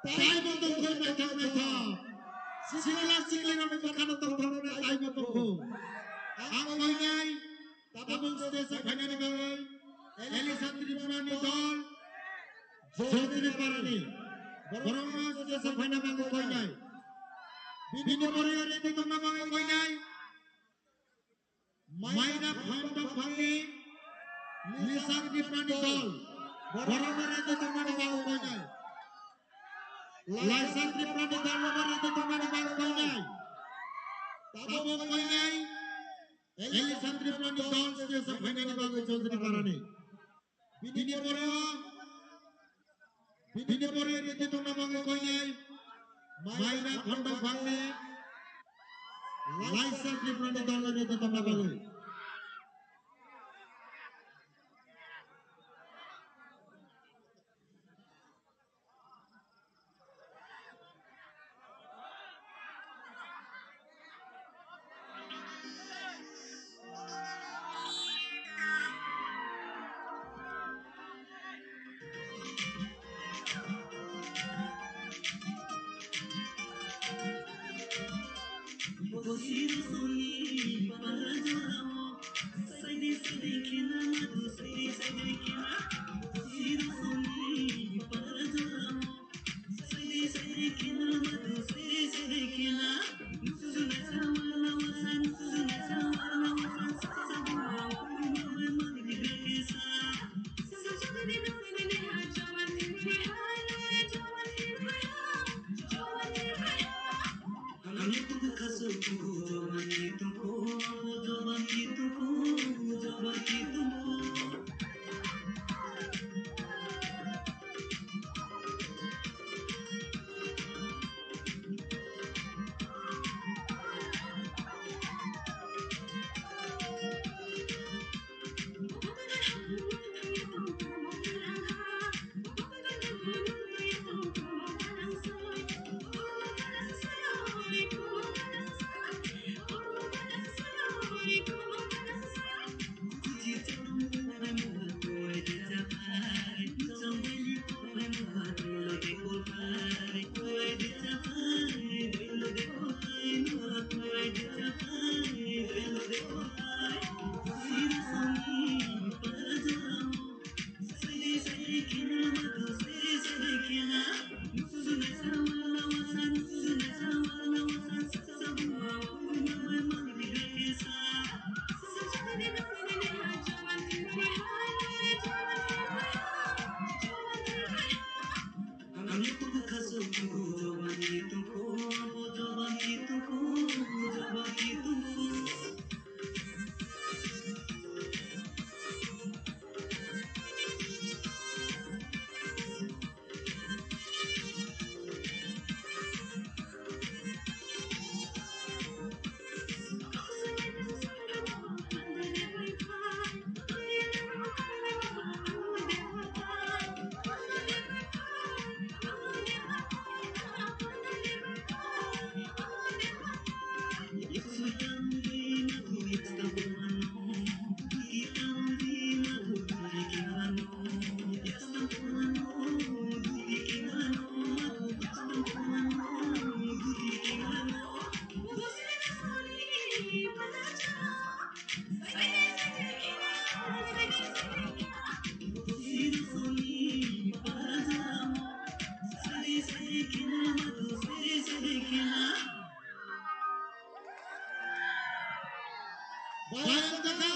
Tai bo tongthok naithok naithok. Sikla sikli rokni bwkhano tongthok rokni tai bo tongthok. Ang koinai tabuk stage o phainani bagwi Elisa Tripura ni dol Jotri Parani. Borokno stage o phaina bagwi koinai. Bini pore ore tongna bagwi koinai. Maina phan tongphangni Lisan Tripurani dol. Borokno rede tongmani bagwi koinai. Lisan Tripurani dol rede tongmani bagwi koinai. Tabuk koinai. Lisan Tripurani dol stage o phainani bagwi Chaudhary Parani. Bini pore o, bini pore rede tongna bagwi koinai, maina khondok bangni, Laisa Tripurani dol rede tongna bagwi. Bayang jaga.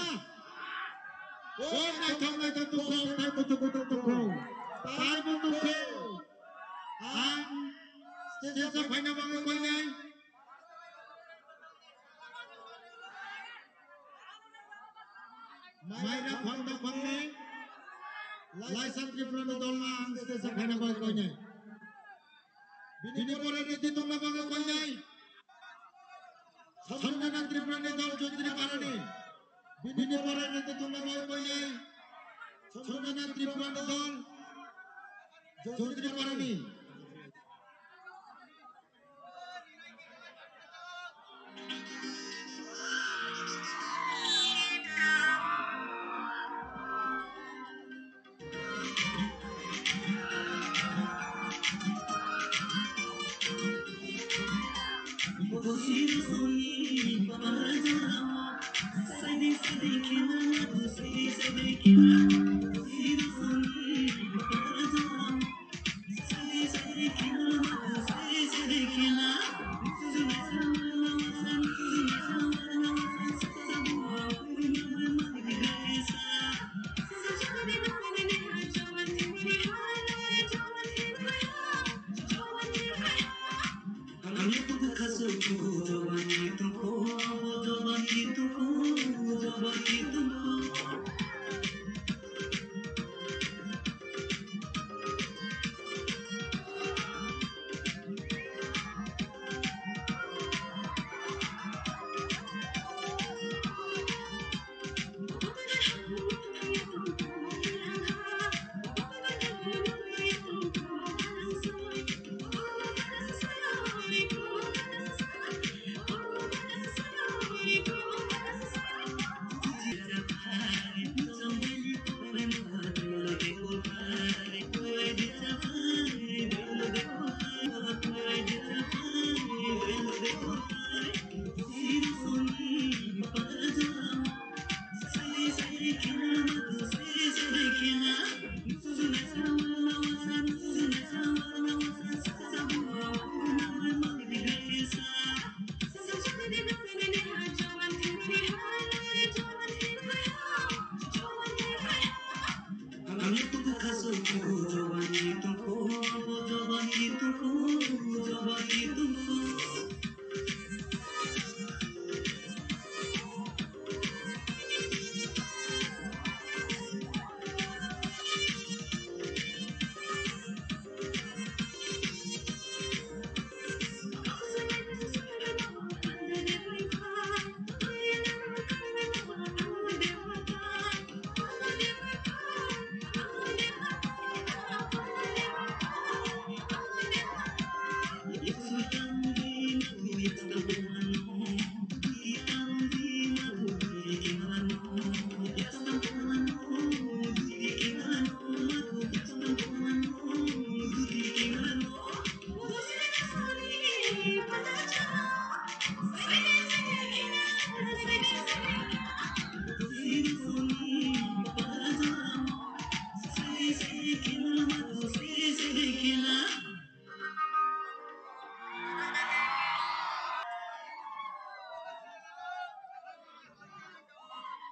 O naithok naithok tongkho, tai buthuk buthuk tongkho. Tai buthuk tongkho. Ang stage o phaina bagwi koinai. Maira phang tongphangni Laisang Tripurani dolno ang stage o phaina bagwi koinai. Bini pore rede tongna bagwi koinai. Sanjana Tripurani dol Chaudhary Parani. Bini pore rede tongna bagwi koinai. Sanjana Tripurani dol Chaudhary Parani.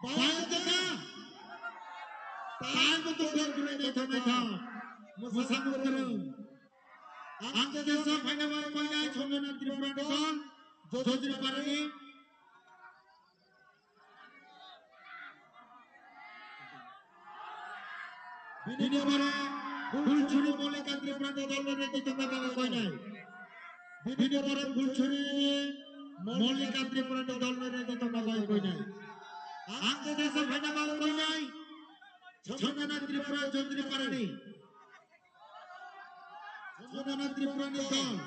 Bayar jaka. Taibo tongthok, naithok naithok. Mwsang mwswrwng. Ang stage o phaina bai koinai Sanjana Tripura ni dol, Jojri Parani. Bini borok Phulchuri Mallika Tripura ni dol no ready tongna bagwi koinai. Bini borok Phulchuri Mallika Tripura ni dol no ready tongna bagwi koinai. Ang stage o phaina bagwi koinai Sanjana Tripura, Jojri Parani. Sanjana Tripura ni dol.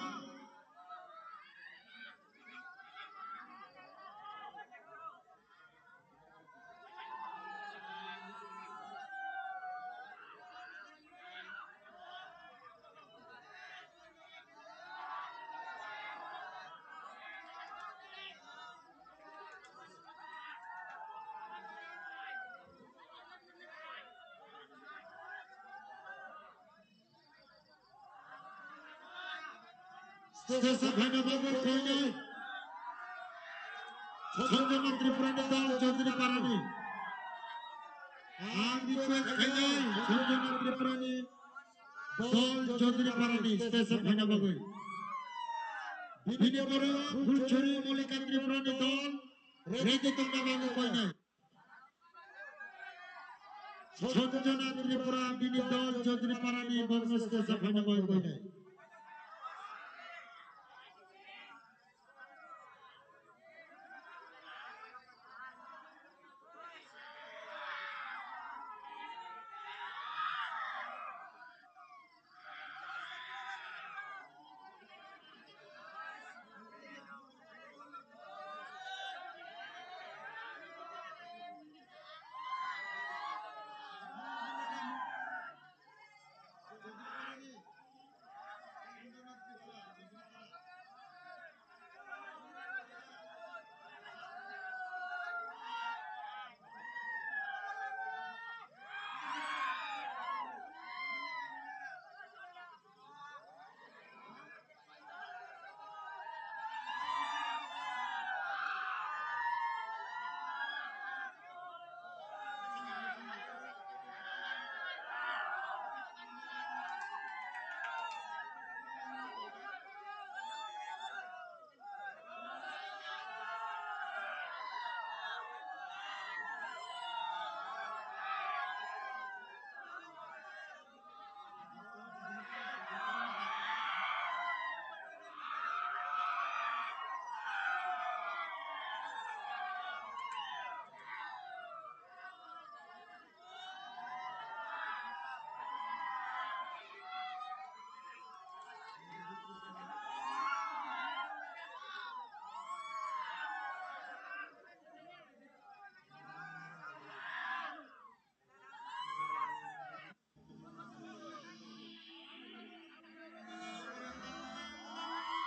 Stage o phaina bagwi koinai Sanjana Tripura ni dol, Jojri Parani. Ang request khainai Sanjana Tripura ni dol, Jojri Parani stage o phaina bagwi. Bini borok Phulchuri Mallika Tripura ni dol ready tongna bagwi koinai. Sanjana Tripura bini dol Jojri Parani bongno stage o phaina bagwi koinai.